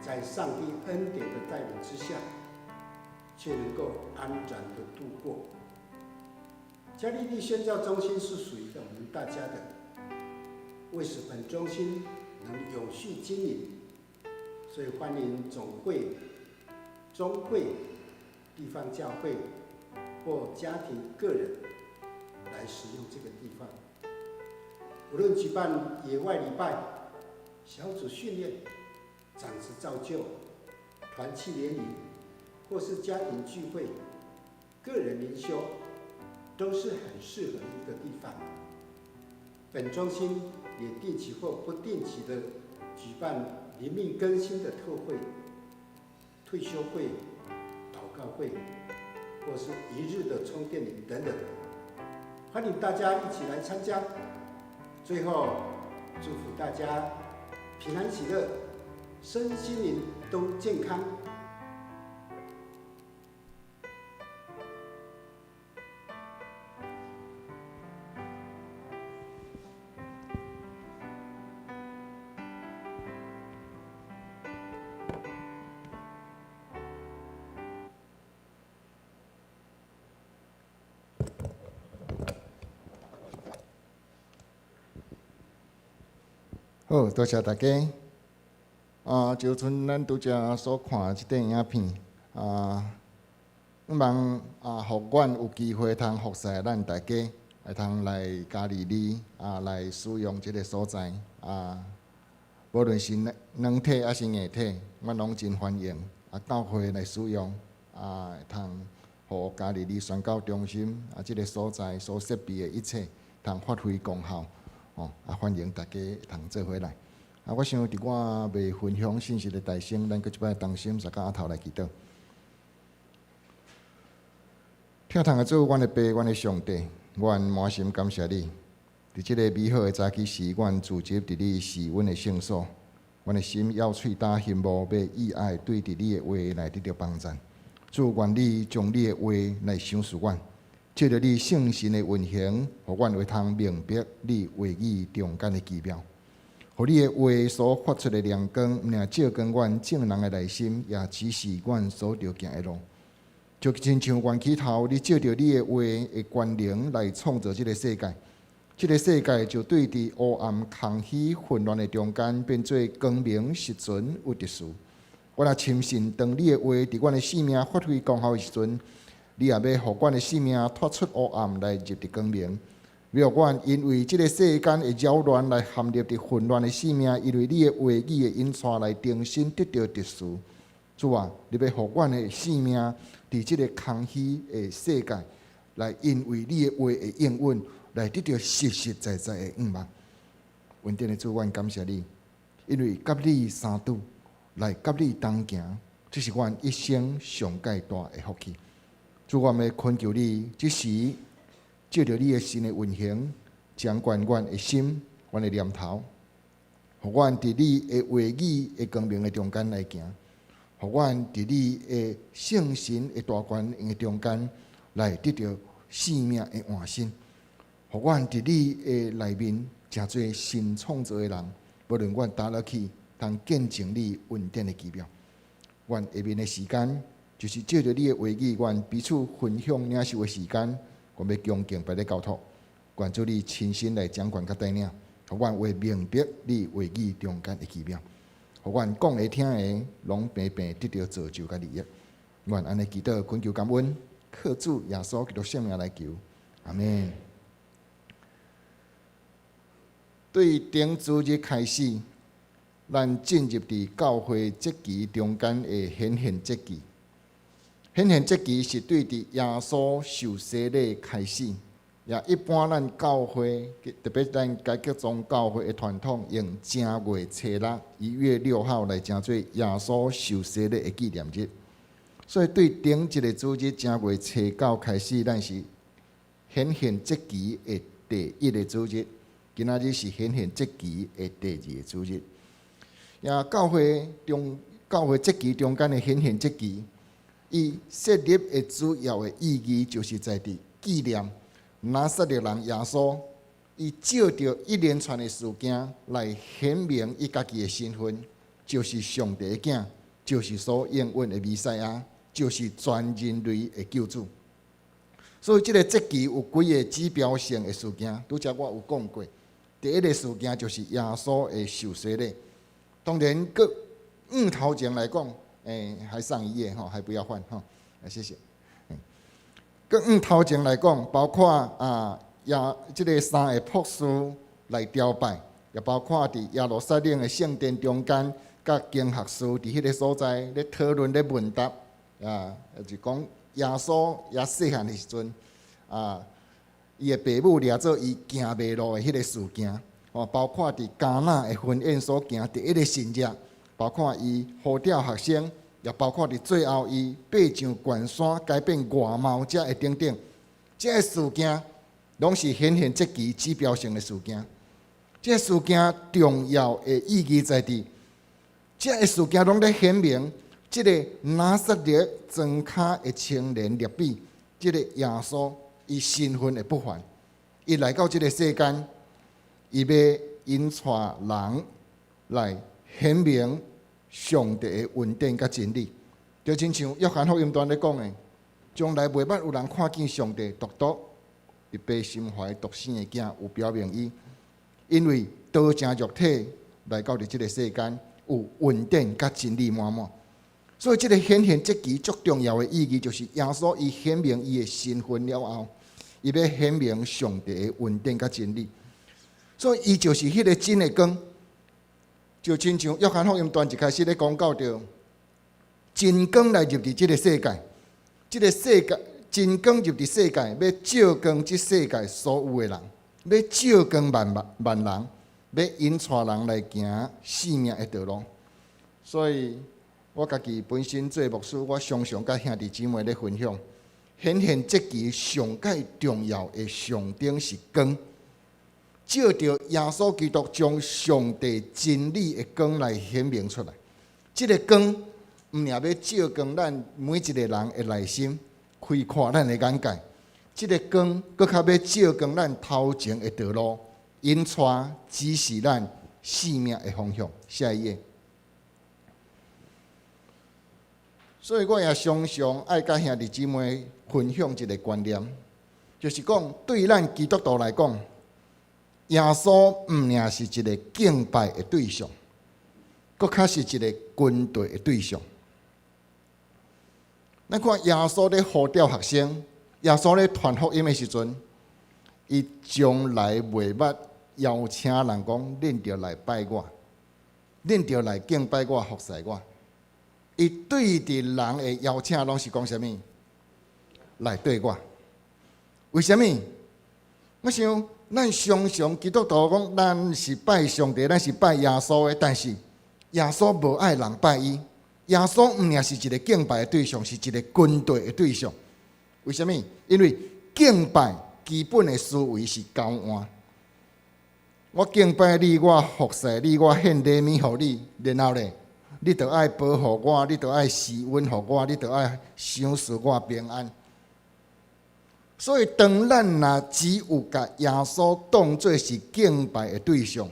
在上帝恩典的带领之下，却能够安然的度过。嘉利利宣教中心是属于我们大家的，为使本中心能永续经营，所以欢迎总会、中会、地方教会或家庭个人来使用这个地方。无论举办野外礼拜、小组训练、长执造就、团契联谊，或是家庭聚会、个人灵修，都是很适合一个地方。本中心也定期或不定期的举办灵命更新的特会、退修会、祷告会，或是一日的充电营等等，欢迎大家一起来参加。最后，祝福大家平安喜乐，身心灵都健康。好，多谢大家。啊，就像咱拄才所看的这段影片，啊，向望啊，予阮有机会通服侍咱大家，会通来加利利啊，来使用这个所在啊。无论是软体抑是硬体，阮拢真欢迎啊，教会来使用啊，会通予加利利宣教中心啊，这个所在所设备的一切，通发挥功效。哦，啊，欢迎大家会通做伙来。啊，我想伫我未分享信息的台先，咱阁一摆同心相佮匣头来祈祷。疼痛的主，阮的爸，阮的上帝，阮满心感谢你。伫这个美好的早起时，阮聚集伫你施恩的圣所，阮的心犹喙焦羡慕，欲意爱对伫你的话来得著帮赞。主，愿你将你的话来赏赐阮。借著你圣神的运行，予阮会通明白你话语中间的奇妙。予你的话所发出的亮光，毋但照光阮众人的内心，也指示阮所著行的路。就亲像源起头，你借著你的话的权能来创造这个世界，这个世界就对伫黑暗、空虚、混乱的中间，变做光明、实存有秩序。我若深信，当你的话伫阮的生命发挥功效的时阵，你也欲予阮的生命脱出黑暗来入伫光明，欲予阮因为这个世间的扰乱来陷入伫混乱的生命，因为你的话语的引带来重新得著秩序。主啊，你欲予阮的生命伫这个空虚的世界，来因为你的话的应允，来得著实实在在的向望。恩典的主，阮感谢你，因为佮你相拄，来佮你同行，这是阮一生上盖大的福气。主，我欲恳求你，这时借著你的神的运行，掌管阮的心、阮的念头，予阮伫你的话语的光明的中间来行，予阮伫你的圣神的大权的中间来得著生命的换新，予阮伫你的内面成做新创造的人，无论阮佗落去，通见证你恩典的奇妙。阮下面的时间，就是借著你的话语，阮彼此分享领受的时间，阮欲恭敬摆咧交托，愿主你亲身来掌权佮带领，予阮會明白你話語中間的奇妙，予阮講的聽的攏平平得著造就佮利益。阮按呢祈禱，懇求感恩，靠主耶穌基督聖名來求，阿們。對頂主日開始，咱進入佇教會節期中間的顯現節期。顯現節期是對佇耶穌受洗禮開始，也一般咱教會，特別咱改革宗教會的傳統，用正月初六，1月6號來成做耶穌受洗禮的紀念日。所以對頂一个主日正月初九開始，咱是顯現節期的第一个主日。今仔日是顯現節期的第二个主日。也教會中教會節期中間的顯現節期，伊設立的主要的意義，就是在佇紀念拿撒勒人耶穌，伊藉著一連串的事件來顯明伊家己的身份，就是上帝的囝，就是所應允的彌賽亞，就是全人類的救主。所以，這个節期有幾个指標性的事件，拄才我有講過。第一个事件就是耶穌的受洗禮。當然，閣往頭前來講，還上一頁吼，還不要換吼，謝謝。閣往頭前來講，包括啊，耶這个三个博士來朝拜，也包括佇耶路撒冷的聖殿中間，佮經學士佇彼个所在咧討論咧問答，啊，就講耶穌猶細漢的時陣，啊，伊的爸母掠做伊行迷路的彼个事件，哦，包括佇迦拿的婚宴所行第一个神跡，包括伊呼召學生，也包括佇最後伊爬上懸山改變外貌遮的等等，這个事件攏是顯現節期指標性的事件。這个事件重要的意義在佇，這个事件攏咧顯明，這个拿撒勒莊跤的青年辣彼，這个耶穌伊身份的不凡，伊來到這个世間，伊欲引帶人來顯明上帝的恩典佮真理，就親像約翰福音段咧講的，從來袂捌有人看見上帝，獨獨佇父心懷獨生的囝有表明伊，因為道成肉體來到佇這个世間，有恩典佮真理滿滿。所以這个顯現節期足重要的意義，就是耶穌伊顯明伊的身份了後，伊欲顯明上帝的恩典佮真理。所以伊就是彼个真的光，就親像約翰福音段一開始咧講到著真光來入佇這个世界，這个世界真光入佇世界，欲照光這世界所有的人，欲照光萬萬人，欲引帶人來行生命的道路。所以我家己本身做牧師，我常常佮兄弟姊妹咧分享，顯現節期上蓋重要的象徵是光。借著耶穌基督將上帝真理的光來顯明出來，這个光毋爾欲照光咱每一个人的內心，開闊咱的眼界。這个光閣較欲照光咱頭前的道路，引帶指示咱生命的方向。下一頁。所以我也常常愛佮兄弟姊妹分享一个觀念，就是講對咱基督徒來講，耶穌毋爾是一个敬拜的對象，閣較是一个跟隨的對象。咱看耶穌咧呼召學生，耶穌咧傳福音的時陣，伊從來袂捌邀請人講，恁著來拜我，恁著來敬拜我、服侍我。伊對佇人的邀請攏是講啥物？來綴我。為啥物？我想，咱常常基督徒講，咱是拜上帝，咱是拜耶穌的，但是耶穌無愛人拜伊。耶穌毋爾是一个敬拜的對象，是一个跟隨的對象。為啥物？因為敬拜基本的思維是交換。我敬拜你，我服侍你，我獻禮物予你，然後咧，你著愛保護我，你著愛施恩予我，你著愛賞賜我平安。所以，當咱若只有共耶穌當做是敬拜的對象，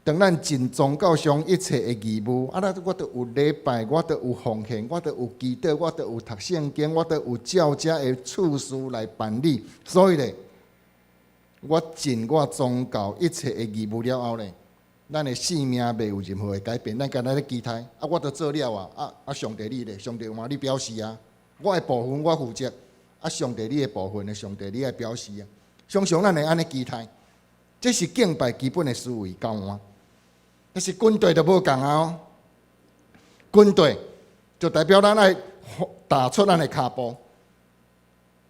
當咱盡宗教上一切的義務，啊，咱我著有禮拜，我著有奉獻，我著有祈禱，我著有讀聖經，我著有照這的次序來辦理。所以咧，我盡我宗教一切的義務了後咧，咱的生命袂有任何的改變。咱敢若咧期待，啊，我都做了啊，啊啊，上帝你咧，上帝嘛你表示啊，我的部分我負責，啊，上帝你的部分咧，上帝你愛表示啊。常常咱會按呢期待，這是敬拜基本的思維交換。但是軍隊就無仝啊哦，軍隊就代表咱愛踏出咱的跤步，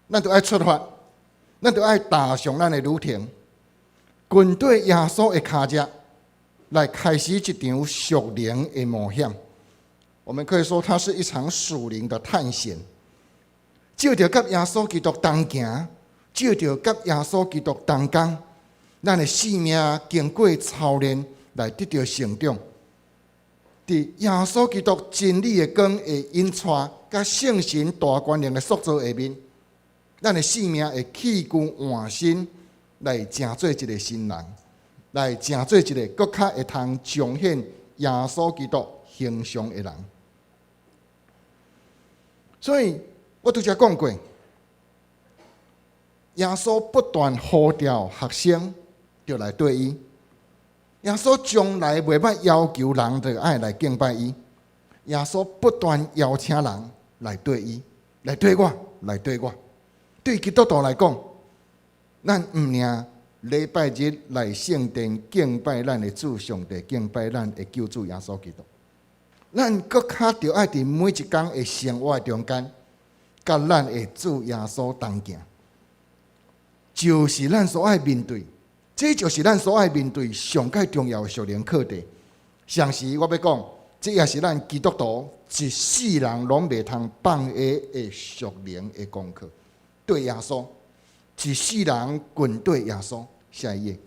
咱就愛出發，咱就愛踏上咱的旅程，跟綴耶穌的跤跡，來開始這場屬靈的冒險。我們可以說，它是一場屬靈的探險。藉著佮耶穌基督同行，藉著佮耶穌基督同工，咱的生命經過操練來得著成長。佇耶穌基督真理的光的引帶，佮聖神大權能的塑造下面，咱的生命會器具換新，來成做一個新人，來成做一個閣較會通彰顯耶穌基督形象的人。所以我拄才講過，耶穌不斷呼召學生，就來綴伊。耶穌從來袂捌要求人著愛來敬拜伊。耶穌不斷邀請人來綴伊，來綴我，來綴我。對基督徒來講，咱毋爾禮拜日來聖殿敬拜咱的主上帝，敬拜咱的救主耶穌基督。咱閣較著愛佇每一工的生活中間，佮咱的主耶穌同行，就是咱所愛面對，這就是咱所愛面對上蓋重要的屬靈課題。同時，我欲講，這也是咱基督徒一世人攏袂通放下的屬靈的功課。綴耶穌，一世人跟綴耶穌，下一頁。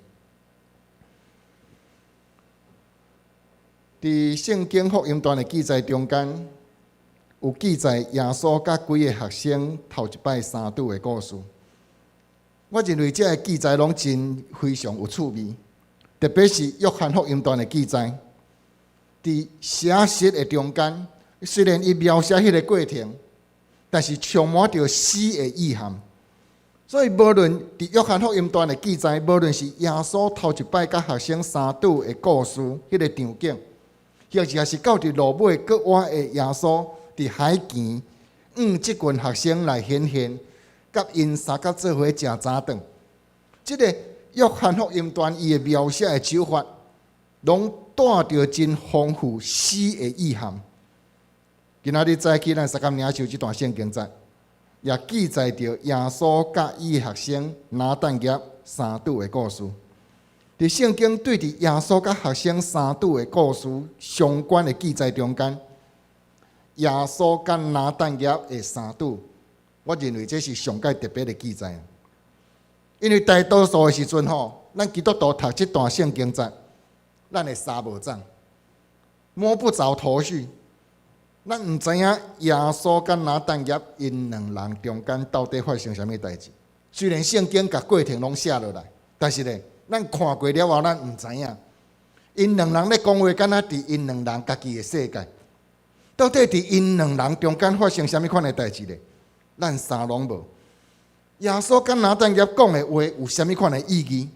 佇聖經福音段的記載中間，有記載耶穌佮幾个學生頭一擺相拄的故事。我認為這个記載攏真非常有趣味，特別是約翰福音段的記載，佇寫實的中間，雖然伊描寫彼个過程，但是充滿著詩的意涵。所以，無論佇約翰福音段的記載，無論是耶穌頭一擺佮學生相拄的故事，彼个場景，或者是到佇路尾閣倚的耶穌佇海墘，向這群學生來顯現，佮𪜶相佮做伙食早頓。這个約翰福音段伊的描寫的手法，攏帶著真豐富詩的意涵。今仔日早起，咱相佮領受這段聖經節，也記載著耶穌佮伊的學生拿但業相拄的故事。佇聖經對佇耶穌佮學生相拄的故事相關的記載中間，耶穌佮拿但業的相拄，我認為這是上蓋特別的記載。因為大多數的時陣吼，咱基督徒讀這段聖經節，咱會沙無掌，摸不著頭緒。咱毋知影耶穌佮拿但業𪜶兩人中間到底發生啥物代誌。雖然聖經共過程攏寫落來，但是咧，咱看過了後，咱毋知影，𪜶兩人咧講話，敢若佇𪜶兩人家己的世界。到底佇𪜶兩人中間發生啥物款的代誌咧？咱啥攏無。耶穌佮拿但業講的話有啥物款的意義？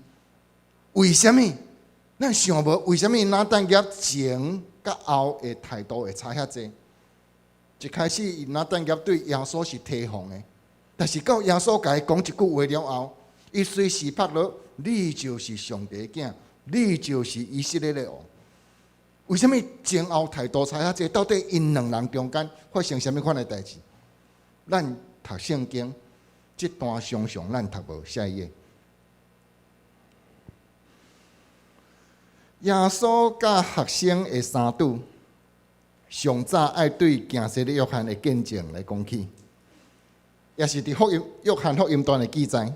為啥物？咱想無為啥物拿但業前佮後的態度會差遐濟？一開始，拿但業對耶穌是提防的，但是到耶穌共伊講一句話了後，伊隨時拍落，你就是上帝的囝，你就是以色列的王。為啥物前後態度差遐濟？到底𪜶兩人中間發生啥物款的代誌？咱讀聖經，這段常常咱讀無。下一頁，耶穌佮學生的相拄。上早愛對行洗禮約翰的見證來講起，也是佇福音約翰福音段的記載。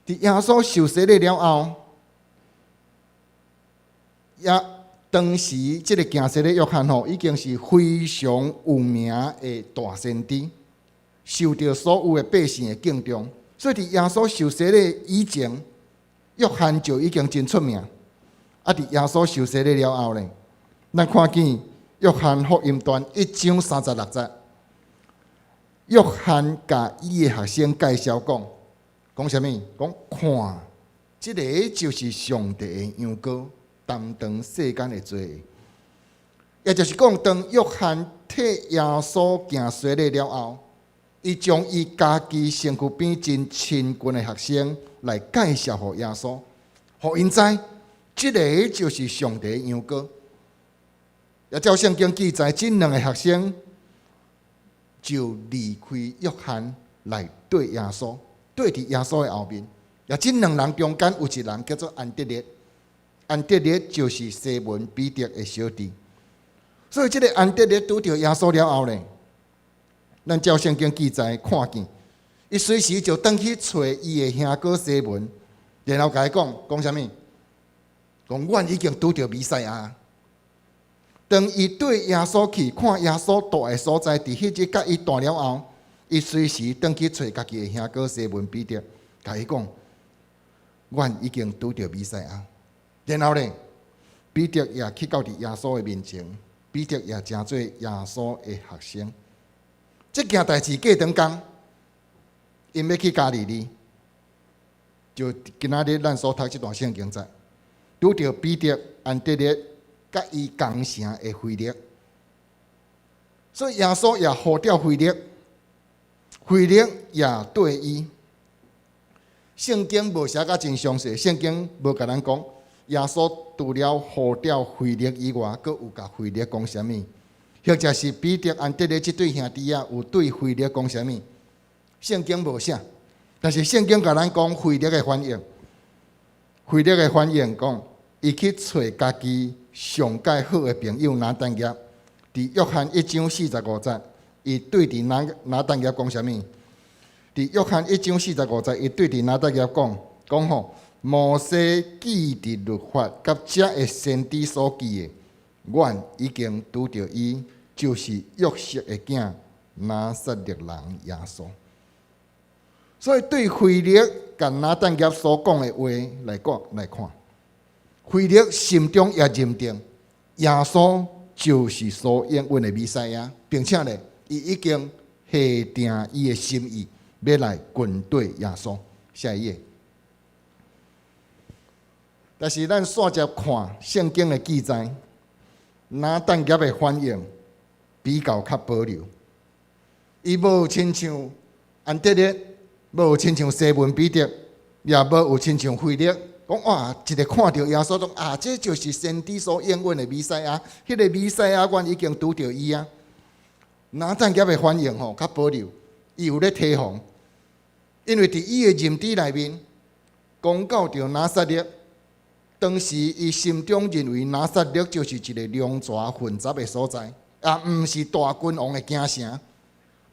佇耶穌受洗禮了後，也當時這个行洗禮約翰吼已經是非常有名的大先知，受著所有的百姓的敬重。所以佇耶穌受洗禮以前，約翰就已經真出名。啊，佇耶穌受洗禮了後咧，咱看見。約翰福音段一章三十六節，約翰共伊的學生介紹講，講啥物？講看，這个就是上帝的羊羔，擔當世間的罪惡。也就是講，當約翰替耶穌行洗禮了後，伊將伊家己身軀邊真親近的學生來介紹予耶穌，予𪜶知，這个就是上帝的羊羔。也照聖經記載，這兩个學生就離開約翰來綴耶穌，綴佇耶穌的後面。也這兩人中間有一人叫做安德烈，安德烈就是西門彼得的小弟。所以這个安德烈拄著耶穌了後呢，咱照聖經記載看見，伊隨時就轉去揣伊的兄哥西門，然後共伊講講啥物？講阮已經拄著彌賽亞。當伊綴耶穌去看耶穌蹛的所在，佇彼日佮伊蹛了後，伊隨時轉去揣家己的兄哥西門彼得，共伊講：阮已經拄著彌賽亞。然後呢，彼得也去到佇耶穌的面前，彼得也成做耶穌的學生。這件代誌過長工，𪜶欲去加利利，就今仔日咱所讀這段聖經節，拄著彼得、安德烈佮伊同城的腓力，所以耶穌也呼召腓力，腓力也綴伊。聖經無寫甲真詳細，聖經無共咱講，耶穌除了呼召腓力以外，閣有共腓力講啥物？或者是彼得、安德烈這對兄弟仔有對腓力講啥物？聖經無寫，但是聖經共咱講腓力的反應。腓力的反應講，伊去揣家己上蓋好的朋友拿但業，佇約翰一章四十五節，伊對佇拿但業講啥物？佇約翰一章四十五節，伊對佇拿但業講講吼，摩西記佇律法佮遮的先知所記的，阮已經拄著伊，就是約瑟的囝拿撒勒人耶穌。所以對腓力佮拿但業所講的話來講來看，腓力心中也認定耶穌就是所應允的彌賽亞，並且呢，伊已經下定伊的心意，欲來跟綴耶穌。下一頁。但是咱煞接看聖經的記載，拿但業的反應比較較保留，伊無親像安德烈，無親像西門彼得，也無有親像腓力，講哇，一个看著耶穌講啊，這就是先知所應允的彌賽亞，彼个彌賽亞，阮已經拄著伊啊。拿但業的反應吼較保留，伊有咧提防，因為佇伊的認知內面，講到著拿撒勒，當時伊心中認為拿撒勒就是一个龍蛇混雜的所在，也毋是大君王的京城，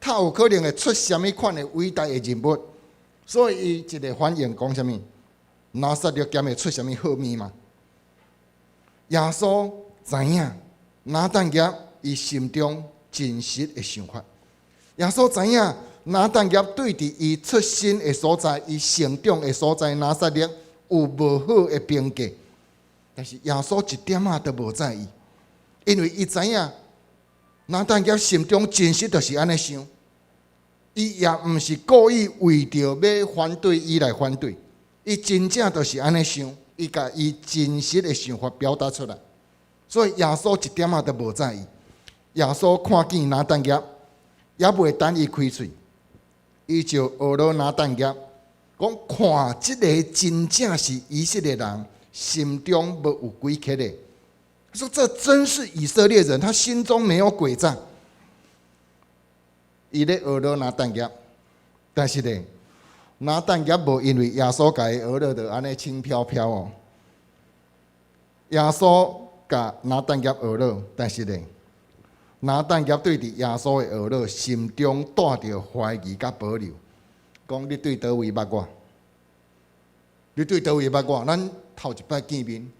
他有可能會出啥物款的偉大的人物，所以伊一个反應講啥物？拿撒勒敢會出啥物好物嘛？耶穌知影拿但業伊心中真實的想法，耶穌知影拿但業對佇伊出身的所在、伊成長的所在拿撒勒有無好的評價，但是耶穌一點仔都無在意，因為伊知影拿但業心中真實就是按呢想，伊也毋是故意為著欲反對伊來反對，伊真正就是按呢想，伊共伊真實的想法表達出來，所以耶穌一點仔都無在意。耶穌看見拿但業，猶未等伊開喙，伊就呵咾拿但業，講看這个真正是以色列人，心中無有詭計的。說這真是以色列人，他心中沒有詭詐。伊咧呵咾拿但業，但是呢，拿但業無因為耶穌共伊呵咾就按呢輕飄飄哦。耶穌共拿但業呵咾，但是呢，拿但業對佇耶穌的呵咾，心中帶著懷疑佮保留，講你對佗位捌我？你對佗位捌我？咱頭一擺見面，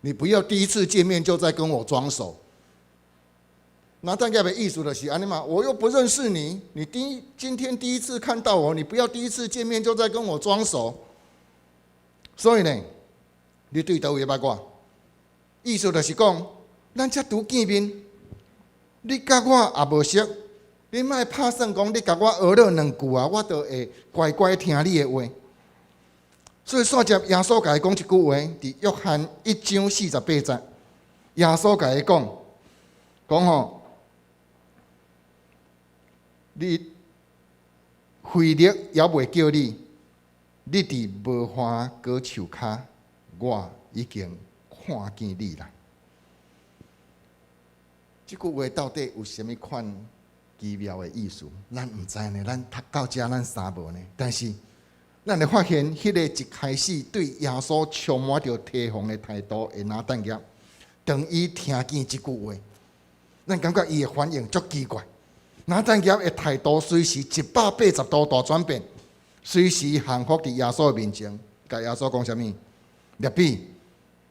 你不要第一次見面就在跟我裝熟。拿但業的意思就是按呢嘛，我又不認識你，你今天第一次看到我，你不要第一次見面就在跟我裝熟。所以呢，你對佗位捌我？意思就是講，咱才拄見面，你佮我也無熟，你莫拍算講你共我呵咾兩句啊，我就會乖乖聽你的話。所以煞接耶穌共伊講一句話，佇約翰1章48節，耶穌共伊講，講吼，你腓力猶未叫你，你佇無花果樹跤，我已經看見你啦。這句話到底有啥物款奇妙的意思？咱毋知呢。咱讀到遮，咱三無呢。但是，咱會發現，彼个一開始對耶穌充滿著提防的態度的拿但業，當伊聽見這句話，咱感覺伊的反應足奇怪。拿但業的態度隨時180度大轉變，隨時降服佇耶穌的面前，共耶穌講啥物？辣彼，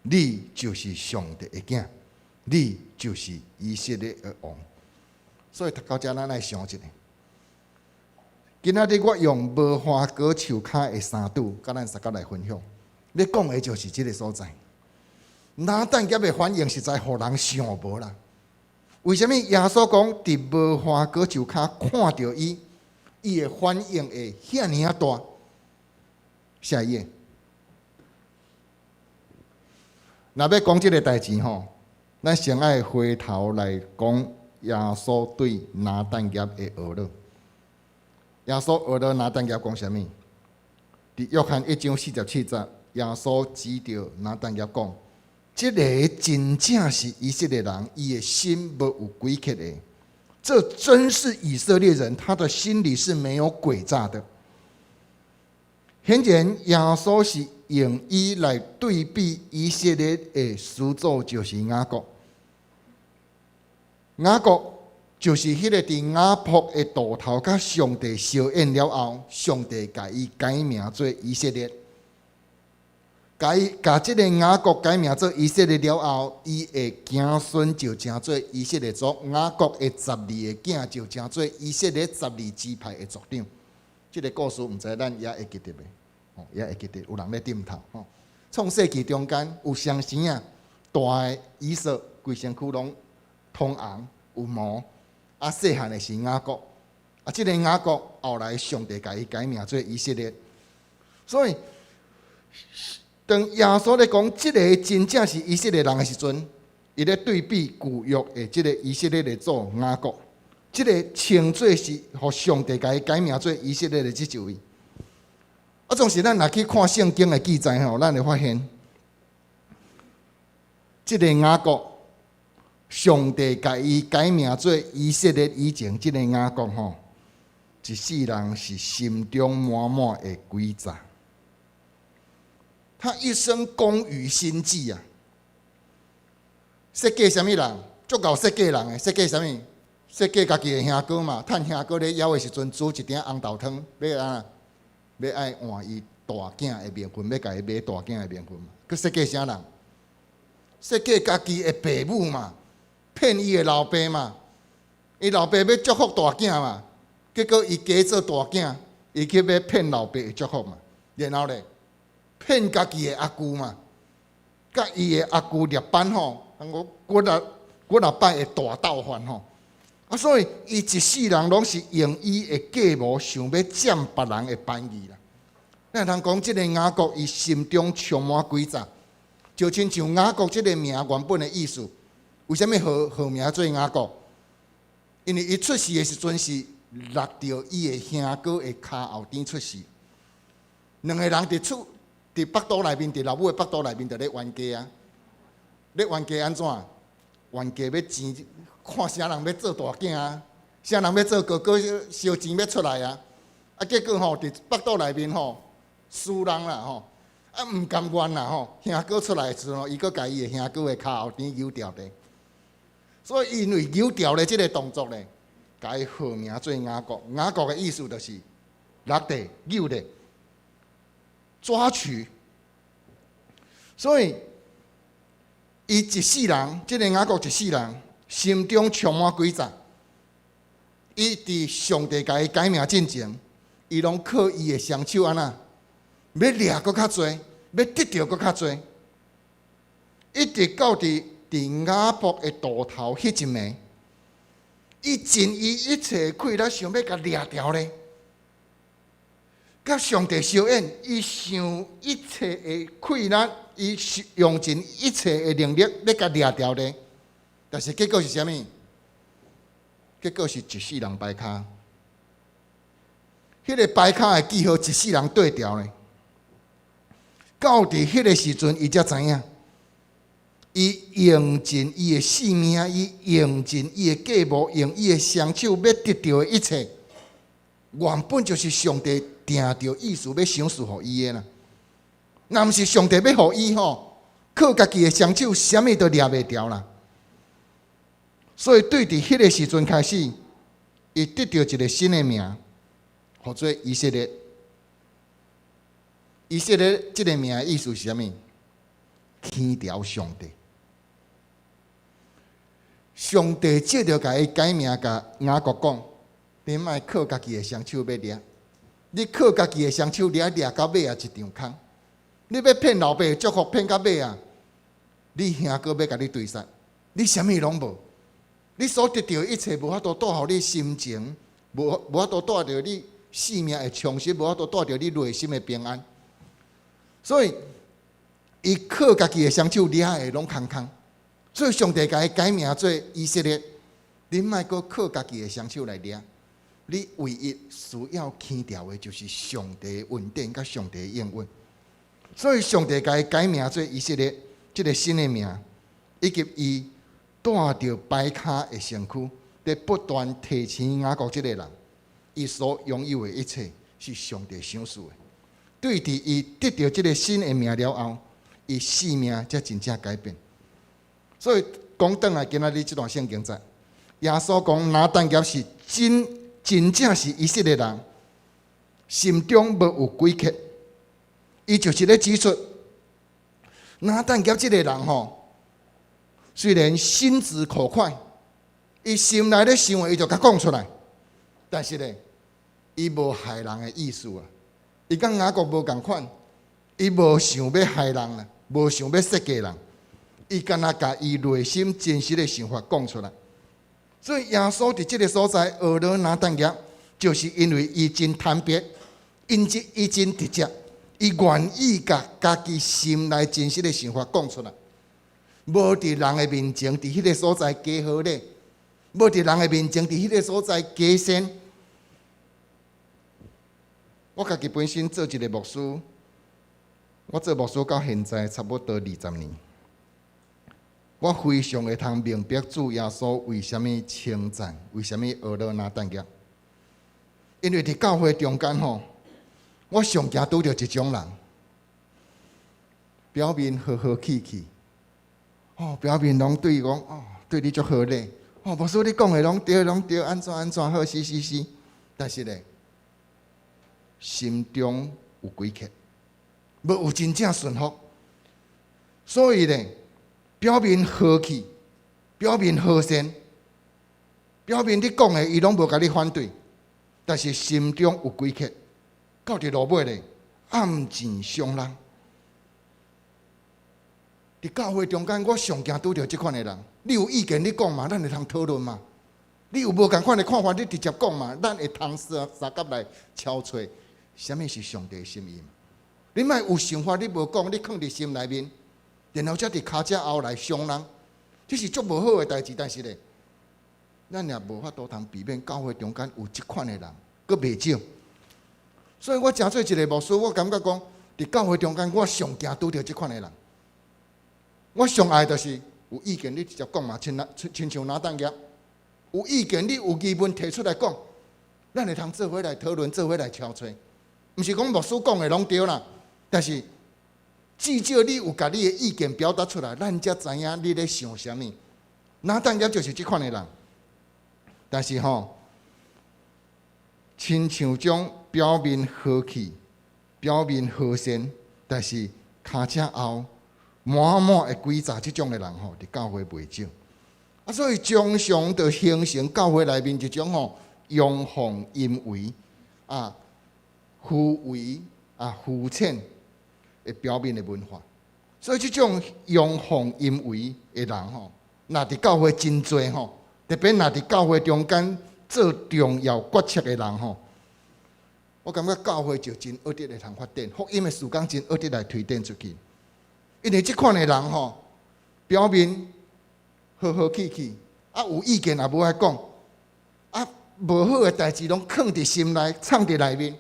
你就是上帝的囝，你就是以色列的王。所以讀到遮，咱愛想一下。今仔日我用無花果樹跤的三拄，佮咱相共來分享。欲講的就是這个所在。拿但業的反應實在予人想無啦。為啥物耶穌講佇無花果樹跤看著伊，伊的反應會遐爾仔大？下一頁。若欲講這个代誌吼，咱先愛回頭來講耶穌對拿但業的呵咾。耶穌呵咾拿但業講啥物？佇約翰1章47節，耶穌指著拿但業講：這个真正是以色列人，伊的心無有詭譎的。這真是以色列人，他的心裡是沒有詭詐的。顯然，耶穌是用伊來對比以色列的始祖，就是雅各。雅各就是彼个佇雅博的渡頭，佮上帝相應了後，上帝共伊改名做以色列。共伊共這个雅各改名做以色列了後，伊的子孫就成做以色列族。雅各的十二個囝就成做以色列十二支派的族長。這个故事毋知咱猶會記得袂？吼，猶會記得有人咧點頭。吼，創世記中間有雙生仔，大的以掃規身軀攏通紅有毛，啊細漢的是雅各。啊，這个雅各後來上帝共伊改名做以色列。所以，當耶穌咧講這个真正是以色列人的時陣，伊咧對比舊約的這个以色列的祖雅各，這个稱做是予上帝共伊改名做以色列的這一位。啊，總是咱若去看聖經的記載吼，咱會發現，這个雅各，上帝共伊改名做以色列以前，這个雅各吼，一世人是心中滿滿的詭詐。他一生工於心計啊！設計啥物人？足𠢕設計人的，設計啥物？設計家己的兄哥嘛，趁兄哥咧枵的時陣，煮一鼎紅豆湯，欲按怎？欲愛換伊大囝的名分，欲共伊買大囝的名分嘛？閣設計啥人？設計家己的爸母嘛，騙伊的老爸嘛。伊老爸欲祝福大囝嘛，結果伊假做大囝，伊去欲騙老爸的祝福嘛。然後咧，騙家己的阿舅嘛，佮伊的阿舅拉班吼，我幾若幾若擺的大鬥法吼。啊，所以伊一世人攏是用伊的計謀，想欲佔別人的便宜啦。咱通講，這个雅各伊心中充滿詭詐，就親像雅各這个名原本的意思，為啥物號號名做雅各？因為伊出世的時陣是落著伊的兄哥的跤後邊出世，兩個人佇厝佇腹肚內面，佇老母的腹肚內面就咧冤家啊！咧冤家按怎？冤家欲爭，看啥人欲做大囝啊？啥人欲做哥哥燒錢欲出來啊？啊，結果吼佇腹肚內面吼輸人啦吼，啊毋甘願啦吼，兄哥出來的時陣，伊閣共伊的兄哥的跤後邊扭牢咧。所以因為扭牢咧這个動作咧，共伊號名做雅各。雅各的意思就是落地扭咧，抓取。所以伊一世人，這个雅各一世人，心中充滿詭詐。伊佇上帝共伊改名進前，伊攏靠伊的雙手按怎，欲掠閣較濟，欲得著閣較濟，一直到佇雅博的渡頭彼一暝，伊盡伊一切氣力想欲共掠牢咧。佮上帝相應，伊想一切的氣力，伊用盡一切的能力欲共掠牢咧。但是結果是啥物？結果是一世人掰跤。彼個掰跤的記號，一世人綴牢咧。到佇彼個時陣，伊才知影，伊用盡伊的性命，伊用盡伊的計謀，用伊的雙手欲得著的一切，原本就是上帝定著意思欲賞賜予伊的啦。若毋是上帝欲予伊吼，靠家己的雙手，啥物都掠袂牢啦。所以對佇彼個時陣開始，伊得著一個新的名，號做以色列。以色列這个名的意思是啥物？輕嘲上帝。上帝藉著共伊改名，共雅各講：你莫靠家己的雙手欲掠，你靠家己的雙手掠掠到尾仔一場空。你欲騙老爸祝福騙到尾仔，你兄閣欲共你追殺，你啥物攏無。你所得著的一切，無法度帶予你心情，無法度帶著你性命的充實，無法度帶著你內心的平安。所以，伊靠家己的雙手掠的攏空空。所以上帝共伊改名做以色列。你莫閣靠家己的雙手來掠，你唯一需要輕嘲的，就是上帝的恩典佮上帝的應允。所以上帝共伊改名做以色列，這个新的名，以及伊帶著掰跤的身軀，佇不斷提醒雅各這个人，伊所擁有的一切是上帝賞賜的。對佇伊得著這个新的名了後，伊性命才真正改變。所以講轉來今仔日這段聖經節，耶穌講拿但業是真真正是以色列人，心中無有詭譎。伊就是咧指出拿但業這个人吼，雖然心直口快，伊心內咧想的，伊就共講出來，但是咧，伊無害人的意思啊。伊佮雅各無仝款，伊無想欲害人啦，無想欲設計人，伊干焦共伊內心真實的想法講出來。所以耶穌佇這个所在呵咾拿但業，就是因為伊真坦白，因這伊真直接，伊願意共家己心內真實的想法講出來，無佇人的面前，佇彼个所在假好禮，無佇人的面前，佇彼个所在假善。我家己本身做一个牧師，我做牧師到現在差不多20年，我非常會通明白主耶穌為啥物稱讚，為啥物呵咾拿但業。因為佇教會中間吼，我上驚拄著一種人，表面和和氣氣，哦，表面攏對講哦，對你足好咧，哦，牧師你講的攏對，攏對，按怎按怎好，是是是，但是咧，心中有詭譎，無有真正順服，所以咧，表面和氣，表面和善，表面你講的，伊攏無共你反對，但是心中有詭譎，到佇落尾咧，暗箭傷人。佇教會中間，我上驚拄著這款的人。你有意見，你講嘛，咱會通討論嘛。你有無仝款的看法，你直接講嘛，咱會通相相佮來敲揣，啥物是上帝的心意嘛？你莫有想法，你無講，你囥佇心內面，然後才佇跤跡後來傷人，這是足無好的代誌。但是咧，咱也無法度通避免教會中間有這款的人，閣袂少。所以我誠做一个牧師，我感覺講，佇教會中間，我上驚拄著這款的人。我上愛就是有意見，你直接講嘛，親像拿但業。有意見，你有疑問提出來講，咱會通做伙來討論，做伙來敲揣。毋是講牧師講的攏對啦，但是至少你有共你的意見表達出來，咱才知影你咧想啥物。拿但業就是這款的人，但是吼，親像種表面和氣、表面和善，但是跤跡後滿滿的詭詐，這種的人吼，佇教會袂少。啊，所以常常就形成教會內面一種吼陽奉陰違啊、虛偽啊、膚淺的表面的文化。所以這種陽奉陰違的人吼，若佇教會真濟吼，特別若佇教會中間做重要決策的人吼，我感覺教會就真惡得會通發展，福音的事工真惡得來推展出去。因為這款的人吼，表面和和氣氣，啊有意見也無愛講，啊無好的代誌攏囥佇心內，藏佇內面。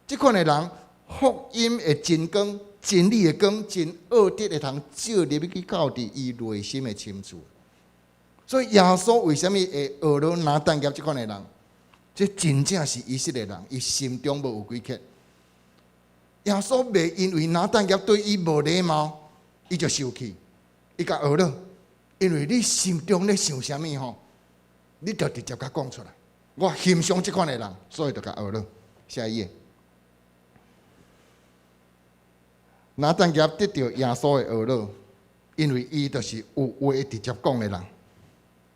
這款的人，福音的真光、真理的光，真惡得會通照入去到佇伊內心的深處。所以耶穌為啥物會學落拿但業這款的人？這真正是以色列人，伊心中無有詭計。耶穌袂因為拿但業對伊無禮貌，伊就生氣，伊共學落，因為你心中咧想啥物吼，你就直接共講出來。我欣賞這款的人，所以就共學落。下一頁，拿但業得著耶穌的學落，因為伊就是有話直接講的人。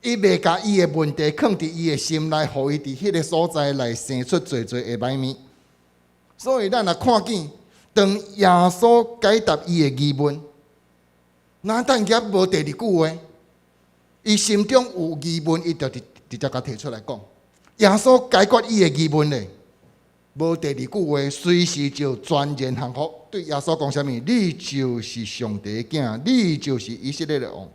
伊袂共伊的問題囥佇伊的心內，予伊佇彼个所在來生出濟濟的歹物。所以咱若看見，當耶穌解答伊的疑問，拿但業無第二句話，伊心中有疑問，伊就直直接共提出來講。耶穌解決伊的疑問咧，無第二句話，隨時就全然降服。對耶穌講啥物？你就是上帝的囝，你就是以色列的王。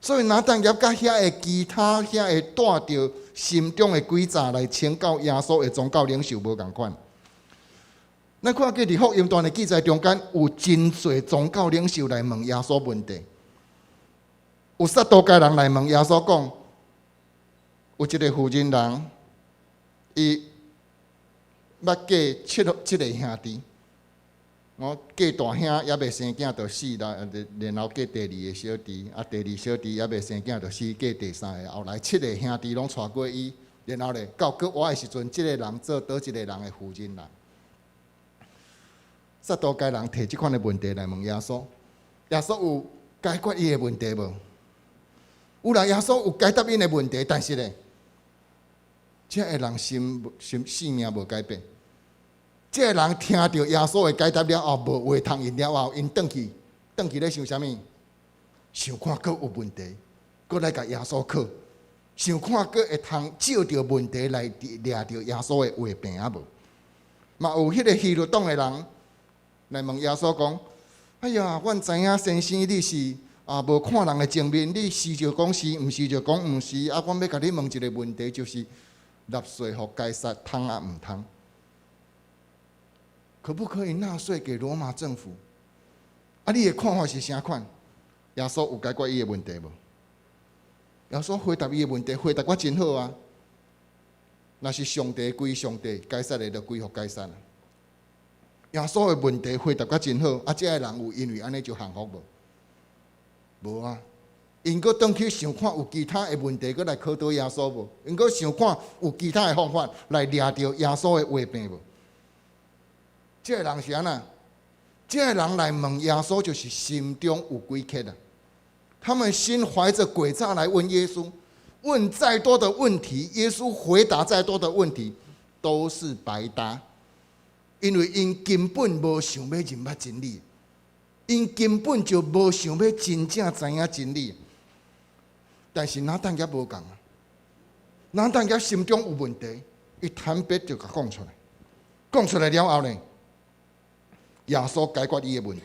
所以拿但業佮遐个其他遐个帶著心中的詭詐來請教耶穌的宗教領袖無仝款。咱看見佇福音段的記載中間，有真濟宗教領袖來問耶穌問題，有撒都該人來問耶穌講，有一个婦人人，伊捌嫁七七个兄弟。我嫁大兄猶未生囝就死啦，然後嫁第二个小弟，啊，第二小弟猶未生囝就死，嫁第三个，後來七个兄弟攏娶過伊，然後咧到閣活的時陣，這个人做佗一个人的婦人人。撒都該人提這款的問題來問耶穌，耶穌有解決伊的問題無？有啦，耶穌有解答𪜶的問題，但是咧，這个人心心性命無改變。這个人聽著耶穌的解答了後，無話通應了後，𪜶轉去，轉去咧想啥物？想看閣有問題，閣來共耶穌考，想看閣會通藉著問題來掠著耶穌的話柄仔無？嘛有彼个希律黨的人來問耶穌講：哎呀，阮知影先生你是啊，無看人的情面，你是就講是，毋是就講毋是。啊，阮欲共你問一个問題，就是納稅予該撒通抑毋通？可不可以納稅給羅馬政府？啊，你的看法是啥款？耶穌有解決伊的問題無？耶穌回答伊的問題，回答我真好啊！若是上帝歸上帝，該撒的就歸予該撒。耶穌的問題回答我真好，啊，這个人有因為按呢就降服無？無啊！𪜶閣轉去想看有其他的問題，閣來考倒耶穌無？𪜶閣想看有其他的方法來掠著耶穌的話柄無？這个人是按怎？這个人來問耶穌，就是心中有詭計啊！他們心懷著詭詐來問耶穌，問再多的問題，耶穌回答再多的問題，都是白搭，因為𪜶根本無想欲認捌真理，𪜶根本就無想欲真正知影真理。但是拿但業無仝啊，拿但業心中有問題，伊坦白就共講出來，講出來了後呢，耶穌解決伊的問題，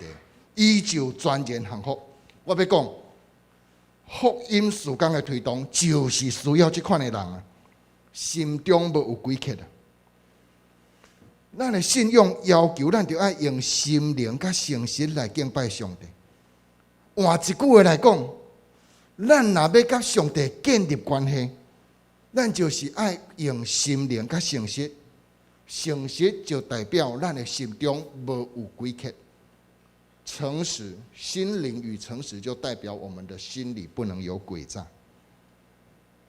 伊就全然降服。我欲講，福音事工的推動，就是需要這款的人啊，心中無有詭計啊。咱的信仰要求咱著愛用心靈佮誠實來敬拜上帝。換一句話來講，咱若欲佮上帝建立關係，咱就是愛用心靈佮誠實。誠實就代表咱的心中無有詭計。誠實，心靈與誠實就代表我們的心裡不能有詭詐。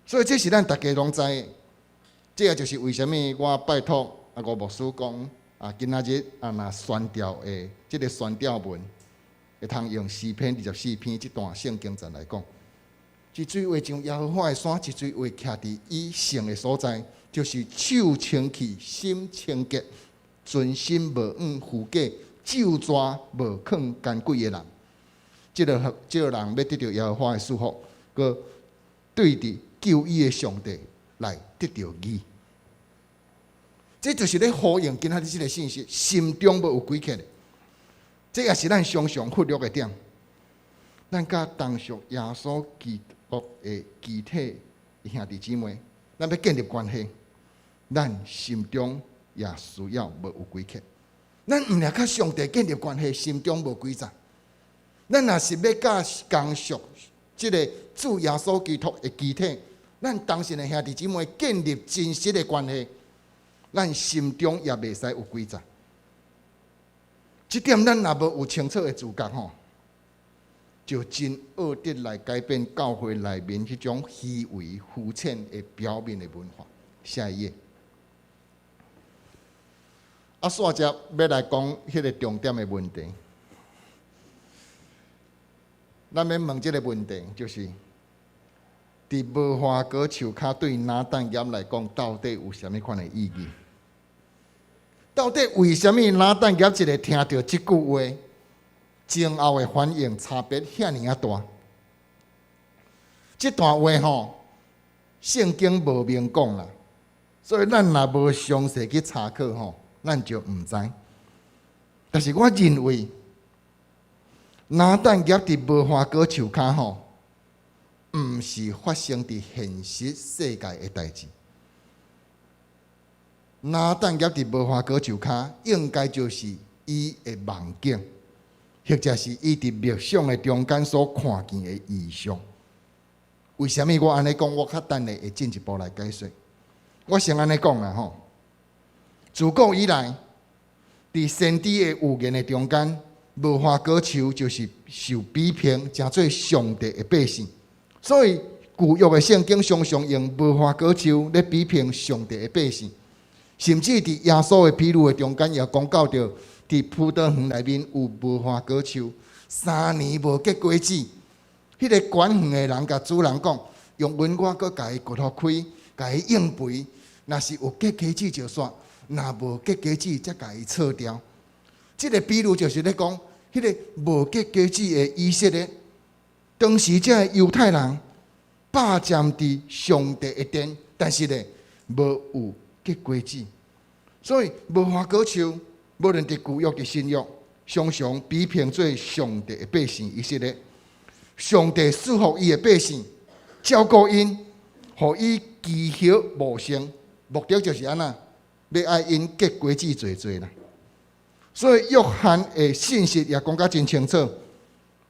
所以這是咱大家攏知的。這个就是為啥物我拜託啊吳牧師講啊，今仔日啊若宣教的這个宣教文，會通用詩篇24篇這段聖經節來講。一水畫上耶和華的山，一水畫徛佇伊聖的所在，就是手清氣、心清潔、存心無枉虛假、咒詛無囥奸詭的人。這个這个人欲得著耶和華的祝福，閣對佇救伊的上帝來得著義。這就是咧呼應今仔日這个信息，心中無有詭計的。這也是咱常常忽略的點。咱佮同屬耶穌基督的肢體兄弟姊妹，咱欲建立關係，咱心中也需要無有詭計。咱毋爾佮上帝建立關係，心中無詭詐。咱若是欲佮同屬這个主耶穌基督的肢體，咱同信的兄弟姊妹建立真實的關係，咱心中也袂使有詭詐。這點咱若無有清楚的自覺吼，就真惡得來改變教會內面彼種虛偽膚淺的表面的文化。下一頁。啊，煞接欲來講彼个重點的問題。咱欲問這个問題，就是佇無花果樹跤對拿但業來講，到底有啥物款的意義？到底為啥物拿但業一个聽著這句話，前後的反應差別遐爾仔大？這段話吼，聖經無明講啦，所以咱若無詳細去查考吼，咱就毋知。但是我認為，拿但業佇無花果樹跤吼，毋是發生佇現實世界的代誌。拿但業佇無花果樹跤，應該就是伊的夢境，或者是伊佇默想的中間所看見的異象。為啥物我按呢講？我較等下會進一步來解說。我先按呢講啦吼。自古以來，佇先知的預言的中間，無花果樹就是受比評，成做上帝的百姓。所以舊約的聖經常常用無花果樹來比評上帝的百姓。甚至佇耶穌的比喻的中間，也講到著，佇葡萄園內面有無花果樹，3年無結果子。彼个管園的人共主人講：容允我閣共伊掘予開，共伊用肥。若是有結果子就煞，若無結果子，才共伊鋤掉。這个比喻就是咧講，彼个無結果子的以色列，當時這个猶太人霸佔佇上帝的殿，但是咧無有結果子，所以無花果樹，無論佇舊約佇新約，常常比評做上帝的百姓以色列。上帝賜福伊的百姓，照顧𪜶，予伊枝葉茂盛，目的就是按怎，欲愛𪜶結果子濟濟啦。所以約翰的信息也講甲真清楚，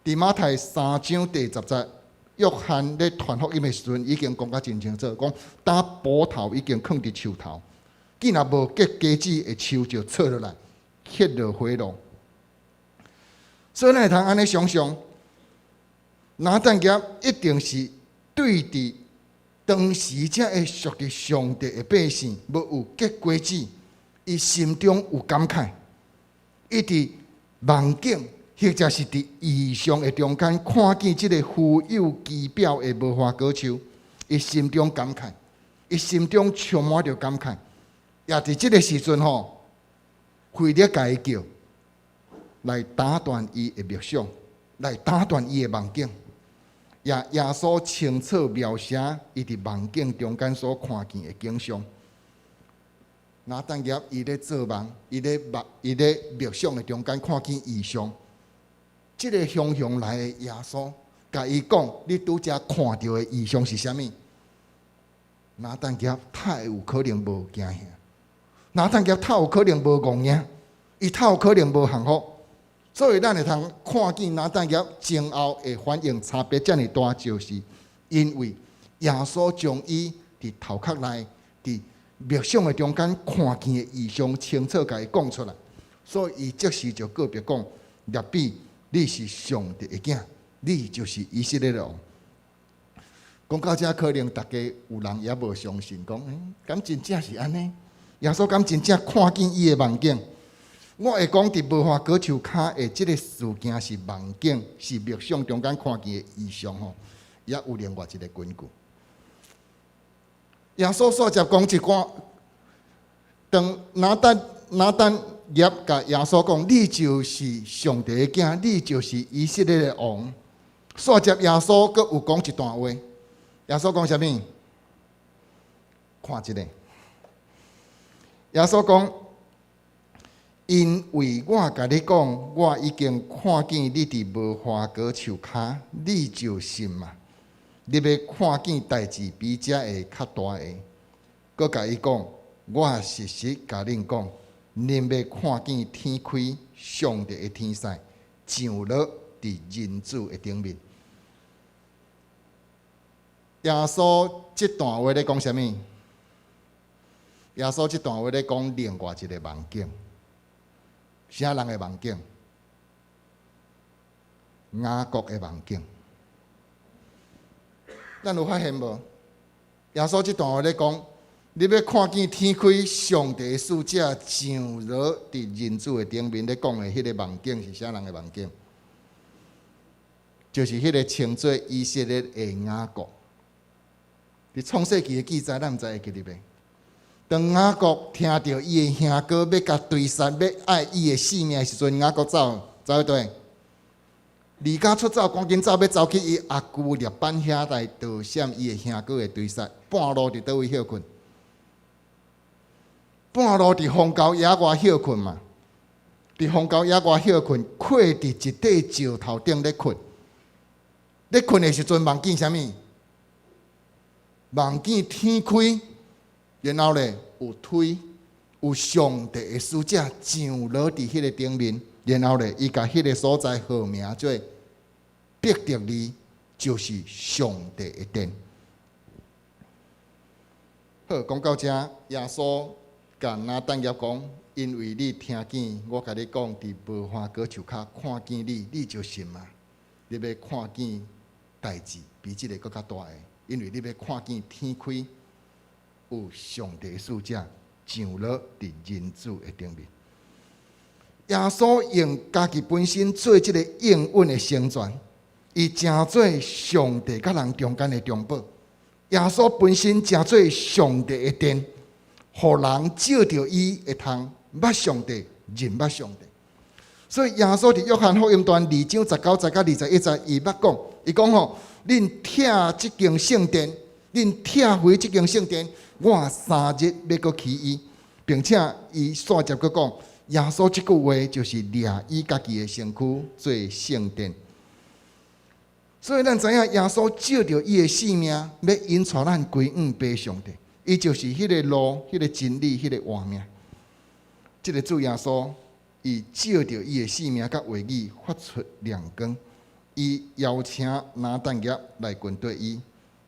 佇馬太三章第十節，約翰咧傳福音的時陣已經講甲真清楚，講當斧頭已經囥佇樹頭，既若無結果子的樹就鋤落來，歇落火爐。所以咱會通按呢想像，拿但業一定是對佇當時這个屬佇上帝的百姓無有結果子，伊心中有感慨，伊佇夢境或者是佇異象的中間看見這个富有其表的無花果樹，伊心中感慨，伊心中充滿著感慨。也佇這个時陣吼，腓力共伊叫來打斷伊的默想，來打斷伊的夢境。也耶穌清楚描寫伊佇夢境中間所看見的景象。拿但業伊咧做夢，伊咧夢，伊咧默想的中間看見異象。這个雄雄來的耶穌，共伊講：你拄才看著的異象是啥物？拿但業太有可能無驚嚇，拿但業太有可能無戇驚，伊太有可能無降服。所以咱會通看見拿但業前後的反應差別遮爾大，就是因為耶穌將伊佇頭殼內佇默想的中間看見的異象清楚共伊講出來，所以伊即時就告白講：辣彼，你是上帝的囝，你就是以色列的王。講到這，可能大家有人也無相信，講：敢真正是按呢？耶穌敢真正看見伊的夢境？我會講佇無花果樹跤的這个事件是夢境，是默想中間看見的異象吼，也有另外一个根據。耶穌煞接講一寡，當拿但業共耶穌講：你就是上帝的囝，你就是以色列的王。煞接耶穌閣有講一段話。耶穌講啥物？看這个。耶穌講：因為我共你講，我已經看見你佇無花果樹跤，你就信嘛。你欲看見代誌比這个較大的。閣共伊講：我實實共恁講，恁欲看見天開，上帝的天使降落佇人子的頂面。耶穌這段話咧講啥物？耶穌這段話咧講另外一个夢境，啥人的夢境？雅各的夢境。咱有發現無？耶穌這段話咧講，你欲看見天開，上帝的使者降落佇人子的頂面，咧講的彼个夢境是啥人的夢境？就是彼个稱做以色列的雅各。佇創世記的記載，咱毋知會記得袂？當雅各聽著伊的兄哥欲共追殺，欲愛伊的性命的時陣，雅各走走去佗？離家出走，趕緊走，欲走去伊阿舅拉班遐來逃閃伊的兄哥的追殺。半路佇佗位歇睏？半路佇荒郊野外歇睏嘛？佇荒郊野外歇睏，睏佇一塊石頭頂咧睏。咧睏的時陣，夢見啥物？夢見天開，然後咧有梯，有上帝的使者降落佇彼个頂面，然後咧伊共彼个所在號名做伯特利，就是上帝的殿。好，講到遮，耶穌共拿但業講，因為你聽見我共你講，佇無花果樹跤看見你，你就信嘛。你欲看見代誌比這个閣較大的，因為你欲看見天開，有上帝的使者降落佇人子的頂面。耶穌用家己本身做這个應允的成全，伊成做上帝佮人中間的中保。耶穌本身成做上帝的殿，予人藉著伊會通捌上帝，認捌上帝。所以耶穌佇約翰福音段二章十九節佮二十一節，伊捌講，伊講吼，恁拆這間聖殿，恁拆毀這間聖殿，我三日欲閣起伊，並且伊煞接閣講，耶穌這句話就是掠伊家己的身軀做聖殿。所以咱知影耶穌藉著伊的性命，欲引帶咱歸向父上帝。伊就是彼个路、彼个真理、彼个活命。這个主耶穌，伊藉著伊的性命佮話語發出亮光。伊邀請拿但業來跟綴伊，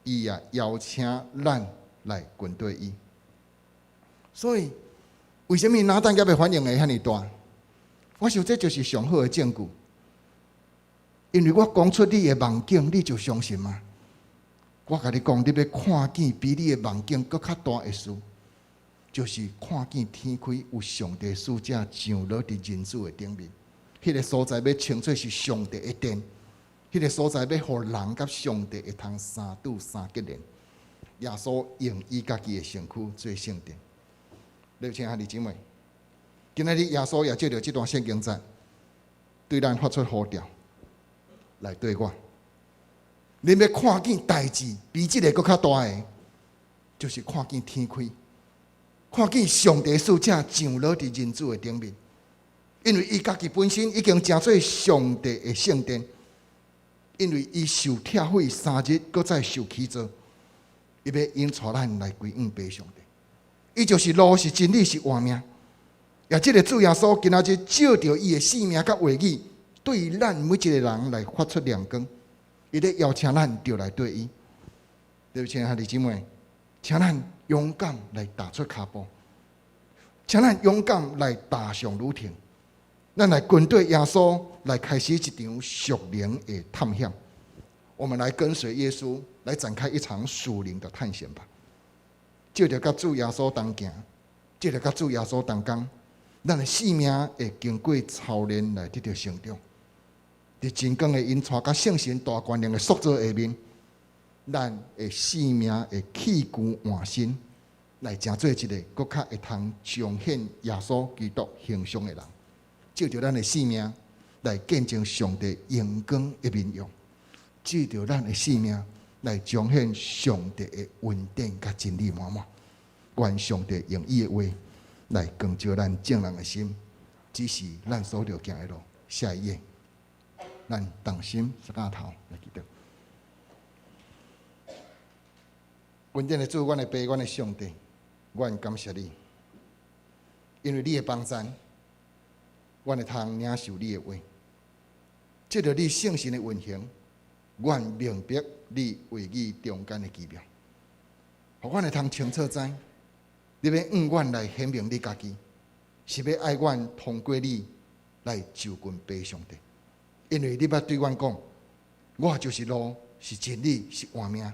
伊也邀請咱來跟綴伊。所以，為啥物拿但業的反應會遐爾大？我想這就是上好的證據。因為我講出你的夢境，你就相信嗎？我共你講，你欲看見比你的夢境閣較大的事，就是看見天開有上帝使者降落佇人子的頂面。彼个所在欲稱做是上帝的殿，彼个所在欲予人佮上帝會通三拄三結連。耶穌用伊家己的身軀做聖殿。你親愛的姊妹，今仔日耶穌也藉著這段聖經節，對咱發出呼召，來對我。恁欲看見代誌比這个閣較大的，就是看見天開，看見上帝使者降落佇人子的頂面。因為伊家己本身已經成做上帝的聖殿，因為伊受拆毀三日，閣再受起造，伊欲引帶咱來歸向父上帝。伊就是路，是真理，是活命。也這个主耶穌今仔日藉著伊的性命佮話語，對咱每一個人來發出亮光。伊咧邀請咱著來綴伊。對親愛的姊妹，請咱勇敢來踏出跤步，請咱勇敢來踏上旅程，咱來跟綴耶穌，來開始一場屬靈的探險。我們來跟隨耶穌，來展開一場屬靈的探險吧。藉著佮主耶穌同行，藉著佮主耶穌同工，咱的性命會經過操練來得著成長。佇真光的引帶佮聖神大權能的塑造下面，咱的性命會棄舊換新，來成做一个閣較會通彰顯耶穌基督形象的人。藉著咱的性命來見證上帝榮光的面容，藉著咱的性命來彰顯上帝的恩典佮真理滿滿。願上帝用伊的話，來光照咱眾人的心，指示咱所著行的路。下一頁，咱同心相佮頭來祈禱。恩典的主，阮的爸，阮的上帝，阮感謝你，因為你的幫贊，阮會通領受你的話，藉著你聖神的運行，阮明白你話語中間的奇妙，予阮會通清楚知，你欲向阮來顯明你家己，是欲愛阮通過你來就近父上帝，因為你捌對阮講，我就是路，是真理，是活命。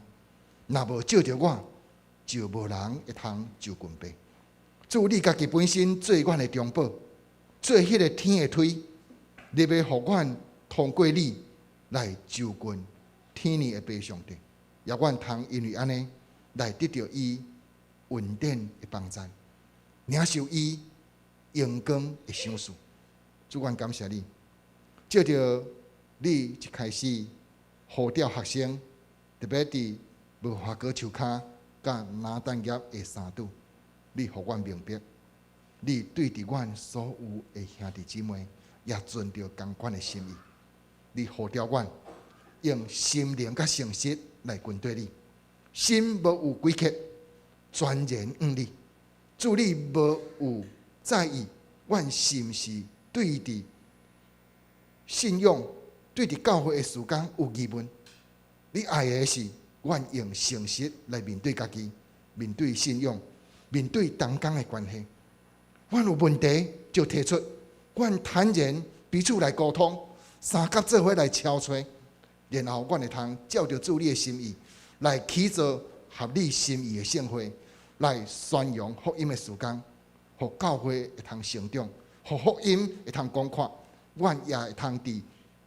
若無藉著我，就無人會通就近父。主，你家己本身做阮的中保，做彼个天的梯，你欲予阮通過你來就近天父的父上帝，也阮通因為按呢來得著伊恩典的幫贊，領受伊榮光的賞賜。主，阮感謝你，藉著你一開始呼召學生，特別佇無花果樹跤佮拿但業的相拄，你予阮明白，你對佇阮所有的兄弟姊妹也存著仝款的心意。你呼召阮用心靈佮誠實來跟綴你，心無有詭譎，全然向你。主，你無有在意，阮是毋是對佇信仰、對佇教會的事工有疑問？你愛的是阮用誠實來面對家己，面對信仰，面對同工的關係。阮有問題就提出，阮坦然彼此來溝通，相佮做伙來敲揣，然後阮會通照著主你的心意來起造合你心意的聖會，來宣揚福音的事工，予教會會通成長，予福音會通廣闊，阮也會通佇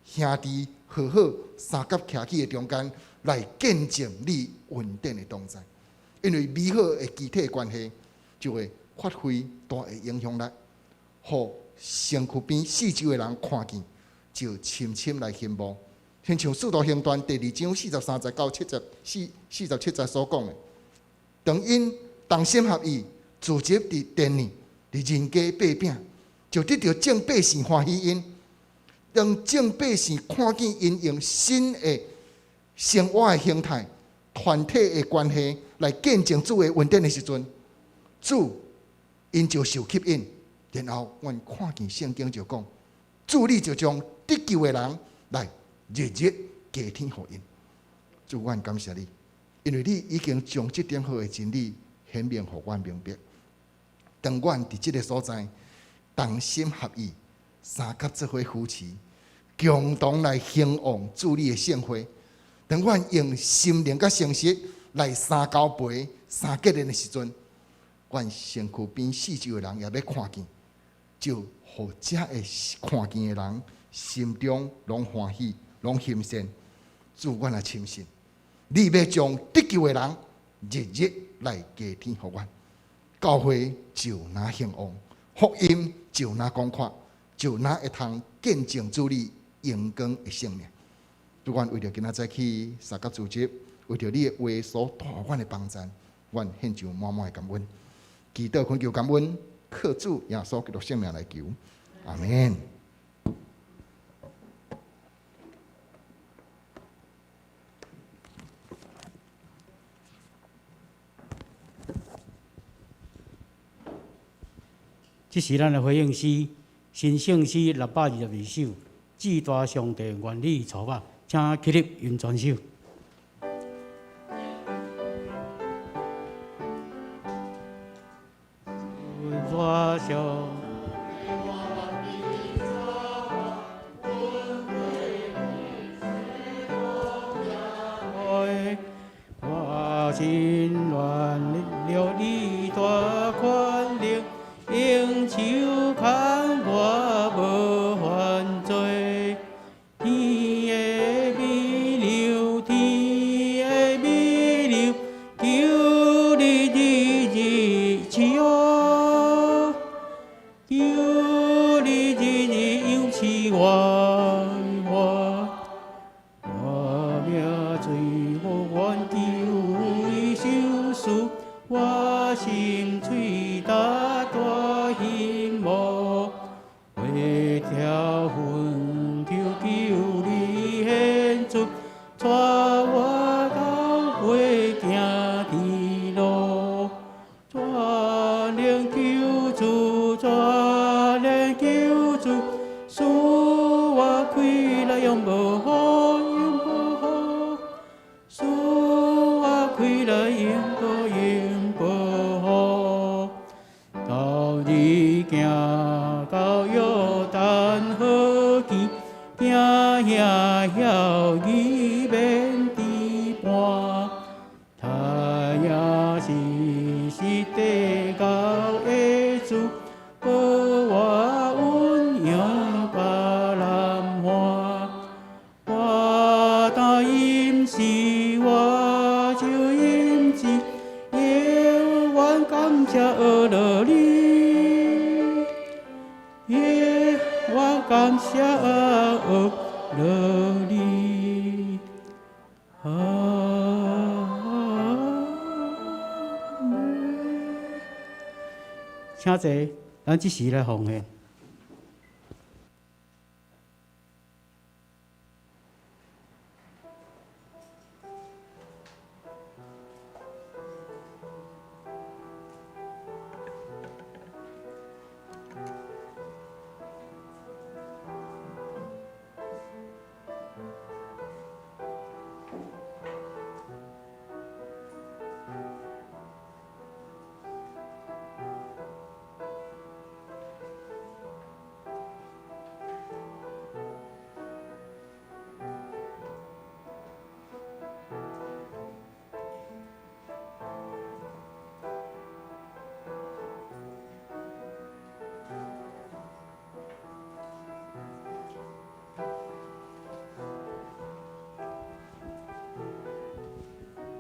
兄弟和好相佮徛起的中間來見證你恩典的同在。因為美好的肢體關係就會發揮大的影響力，予身軀邊四周的人看見，就深深來羨慕。親像《使徒行傳》第二章43節到74、47節所講的，當𪜶同心合意聚集佇殿裡，佇人家擘餅，就得著眾百姓歡喜𪜶。當眾百姓看見𪜶用新的生活的形態、團體的關係來見證主的恩典的時陣，主𪜶就受吸引。然後，阮看見聖經就講，主你就將得救的人來日日加添予𪜶。主，阮感謝你，因為你已經將這點好的真理顯明予阮明白。當阮佇這个所在同心合意，相佮做伙扶持，共同來興旺主你的聖會。當阮用心靈佮誠實來相交陪、相結連的時陣，阮身軀邊四周的人也欲看見，就予遮的看見的人心中攏歡喜、攏欣羨。主，阮也深信，你欲將得救的人日日來加添予阮，教會就若興旺，福音就若廣闊，就若會通見證主你榮光的聖名。主，阮為著今仔早起相佮聚集，為著你的話所帶予阮的幫贊，阮獻上滿滿的感恩，祈禱懇求感恩，靠主耶穌基督聖名來求，阿們。這是咱的回應詩，新聖詩622首，至大上帝願你帶我，請起立吟全首。我心願了你大權能，用手牽我無犯罪。天的美亮，天的美亮，求你日日賜我，求你日日賞賜我。我命罪惡願求你賞賜，我心喙焦大。來永無好，永無好，主啊開來永無永無好，到你行到約旦河邊，行遐曉義免置伴，他也是實地高的主，保我穩贏別人歡。我答應是我就應是，永遠感謝阿樂你，永遠感謝阿樂你。阿們。請坐，咱這時來奉獻。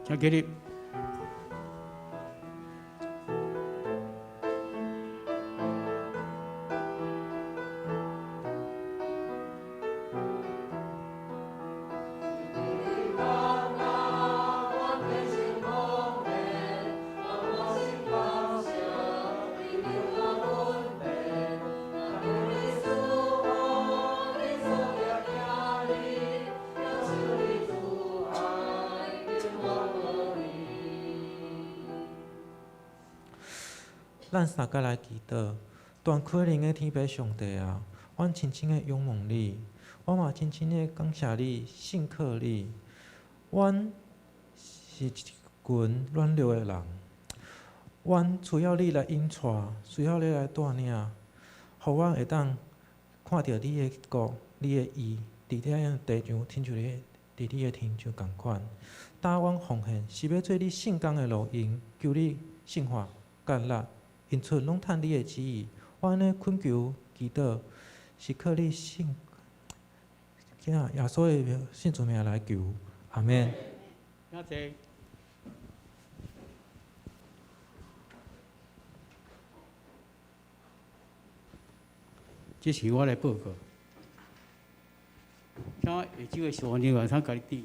請起立。咱三个來祈禱，大可能的天父上帝啊，阮深深的仰望你，我嘛深深的感謝你，信靠你。阮是一群軟弱的人，阮需要你來引帶，需要你來帶領，予阮會當看著你的國、你的義，佇這地上，親像你佇你的天上仝款。當阮奉獻是欲做你聖工的路用，求你聖化、降立，因此攏趁你的旨意。我按呢懇求祈禱，是靠你聖囝耶穌的聖主名來求，阿們。請坐。這是我來報告。請下晝的消防人員請家己佇。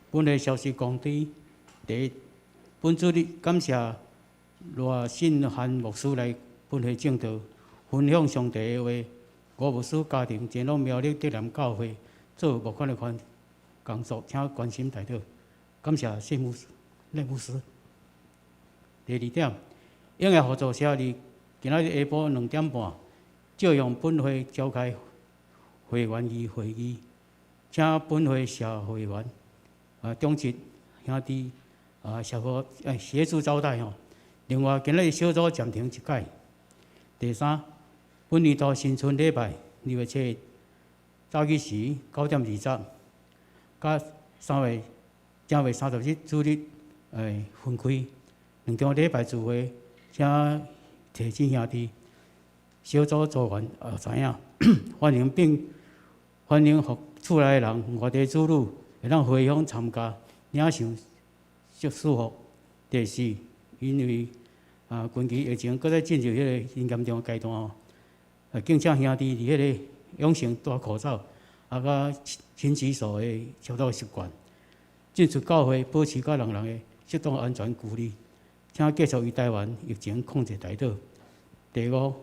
本日消息公知，第一，本主日感謝賴信漢牧師來本會證道，分享上帝的話。吳牧師家庭前往苗栗德南教會做募款的工作，請關心代禱。感謝謝牧師、賴牧師。第二點，英業合作社佇今仔日下晡2點半，照樣本會召開會員議會議，請本會社會員啊、長執兄弟啊、協助協助招待吼。另外，今日小組暫停一擺。第三，本年度新春禮拜2月7日早起時9點20，佮3月正月30日主日分開兩場禮拜聚會，請提醒兄弟小組組員也知影，歡迎並歡迎予厝內的人、外地子女會當回鄉參加領受祝福。第四，因為啊近期疫情閣再進入彼个真嚴重的階段吼，啊，敬請兄弟佇彼个養成戴口罩啊，佮勤洗手的消毒習慣。進出教會保持佮人人的適當安全距離，請繼續為臺灣疫情控制代禱。第五，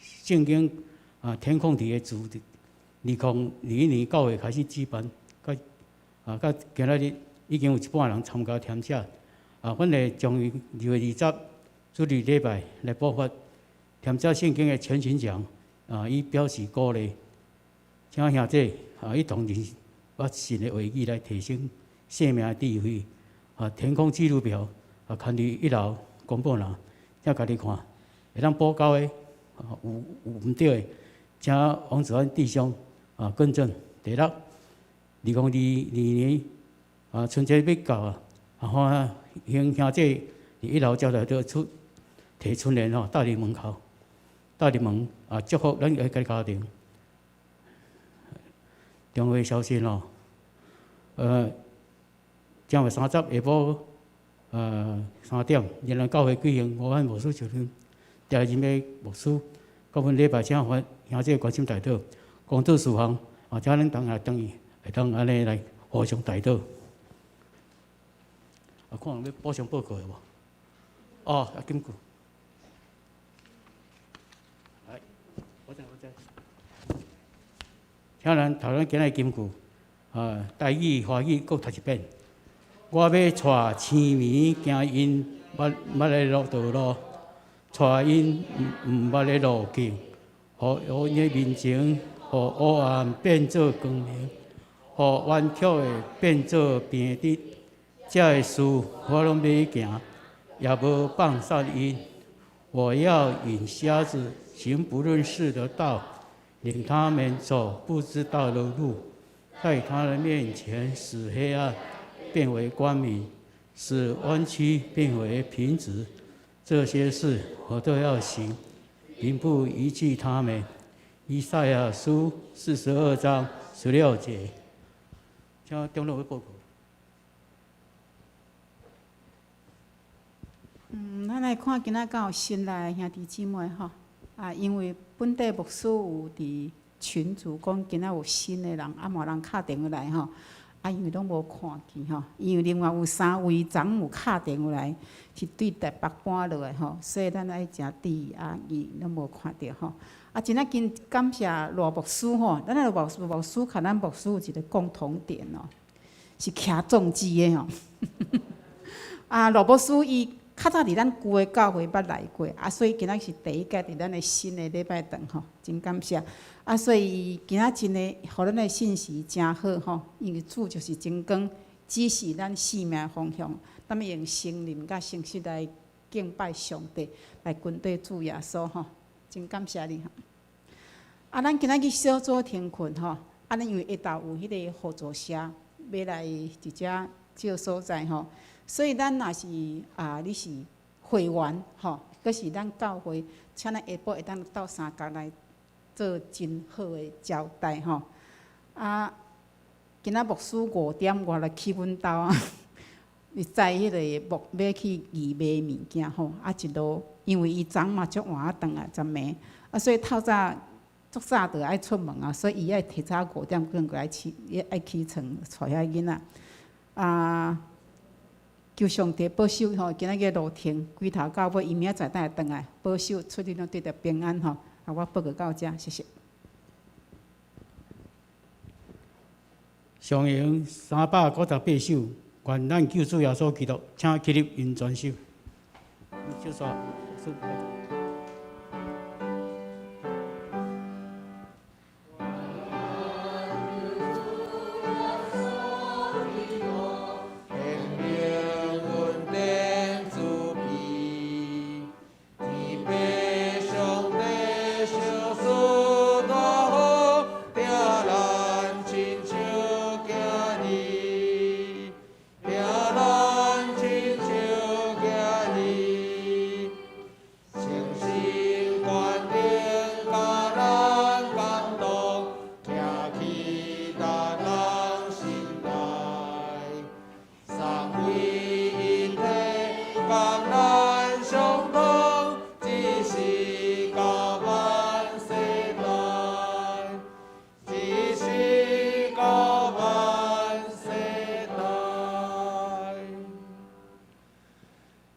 聖經啊天空佇的主日，2021年教會開始舉辦，佮啊，佮今仔日已經有一半人參加填寫。啊，阮會將於2月20主日禮拜來補發填寫聖經的全勤獎，啊，以表示鼓勵。請兄弟啊，一同認捌神的話語來提升生命的智慧。啊，填空記錄表啊，囥佇一樓公布欄，請家己看。會當補交的，啊，有有毋對的，請王子安弟兄啊更正。第六，2022年啊，春節欲到啊，啊，歡迎兄弟佇一樓招待桌出提春聯吼，貼佇門口，貼佇門啊，祝福咱個家庭。重要消息吼，正月30下晡3點，仁安教會舉行吳漢牧師就任，第二任牧師，到本禮拜請歡兄弟關心代禱，工作事項啊，請恁同來轉去，會當按呢來互相代禱。啊，看人欲補充報告的無？哦，啊，金句。來，我知我知。請咱頭咱今日金句，啊，台語、華語閣讀一遍。我欲帶青年行𪜶捌捌的路道路，帶𪜶毋毋捌的路徑，予𪜶的面前，予黑暗變做光明，予彎曲的變做平直。這个事我攏欲行，也無放散𪜶。我要引瞎子行不認識的道，領他們走不知道的路，在他的面前使黑暗變為光明，使彎曲變為平直。這些事我都要行，並不遺棄他們。以賽亞書42章16節。請長老去報告。咱來看今仔敢有新來的兄弟姊妹吼，啊，因為本地牧師有佇群組講今仔有新的人，啊，嘛有人敲電話來吼，啊，因為攏無看見吼，因為另外有三位昨昏有敲電話來，是對台北搬落來吼，所以咱愛誠注意啊，伊攏無看著吼。啊，真仔緊感謝賴牧師吼，咱的賴牧師佮咱牧師有一個共同點哦，是騎重機的吼。啊，賴牧師伊較早佇咱舊的教會捌來過，啊，所以今仔是第一屆佇咱的新的禮拜堂吼，真感謝。啊，所以伊今仔真的，予咱的信息誠好吼，因為主就是真光，指示咱生命方向，咱欲用聖靈佮誠實來敬拜上帝，來跟綴主耶穌吼，真感謝你吼。啊，咱今仔去小組停困吼，啊，咱因為下晝有彼個合作社欲來佇遮借所在吼。所以咱若是啊，你是會員吼，閣是咱教會，請咱下晡會當鬥相共來做真好的招待吼。啊，今仔牧師5點外來去阮兜啊，伊載彼個牧欲去義賣物件吼，啊一路因為伊昨嘛足晚仔轉來昨暝，啊所以透早足早就愛出門啊，所以伊愛提早5點鐘就愛起，愛起床帶遐囡仔啊。求上帝保守吼，今仔日路程規頭到尾，伊明仔載等會轉來，保守出入攏得著平安吼。啊，我報告到遮，謝謝。上詠398首，願咱救主耶穌基督，請起立因傳授。小煞。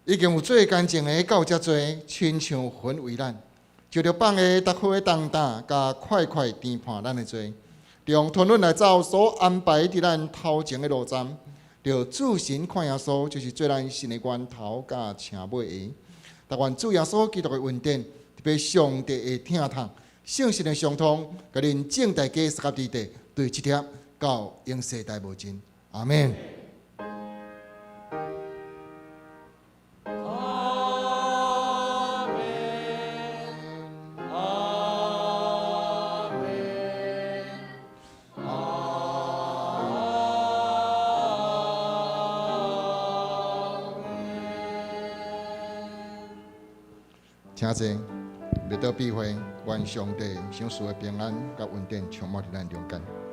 已經有做乾淨的到遮濟，親像魂為咱，就著放的逐副的重擔，共塊塊填判咱的罪，用吞忍來走所安排佇咱頭前的路站，著注神看耶穌，就是做咱信的源頭佮成尾的。但願主耶穌基督的恩典，特別上帝的疼痛，聖神的相通，共恁眾大家相佮佇地，對這帖到永世代無盡。阿們。阿們，阿們，阿們。請坐，欲倒閉會，願上帝賞賜的平安佮恩典充滿佇咱中間。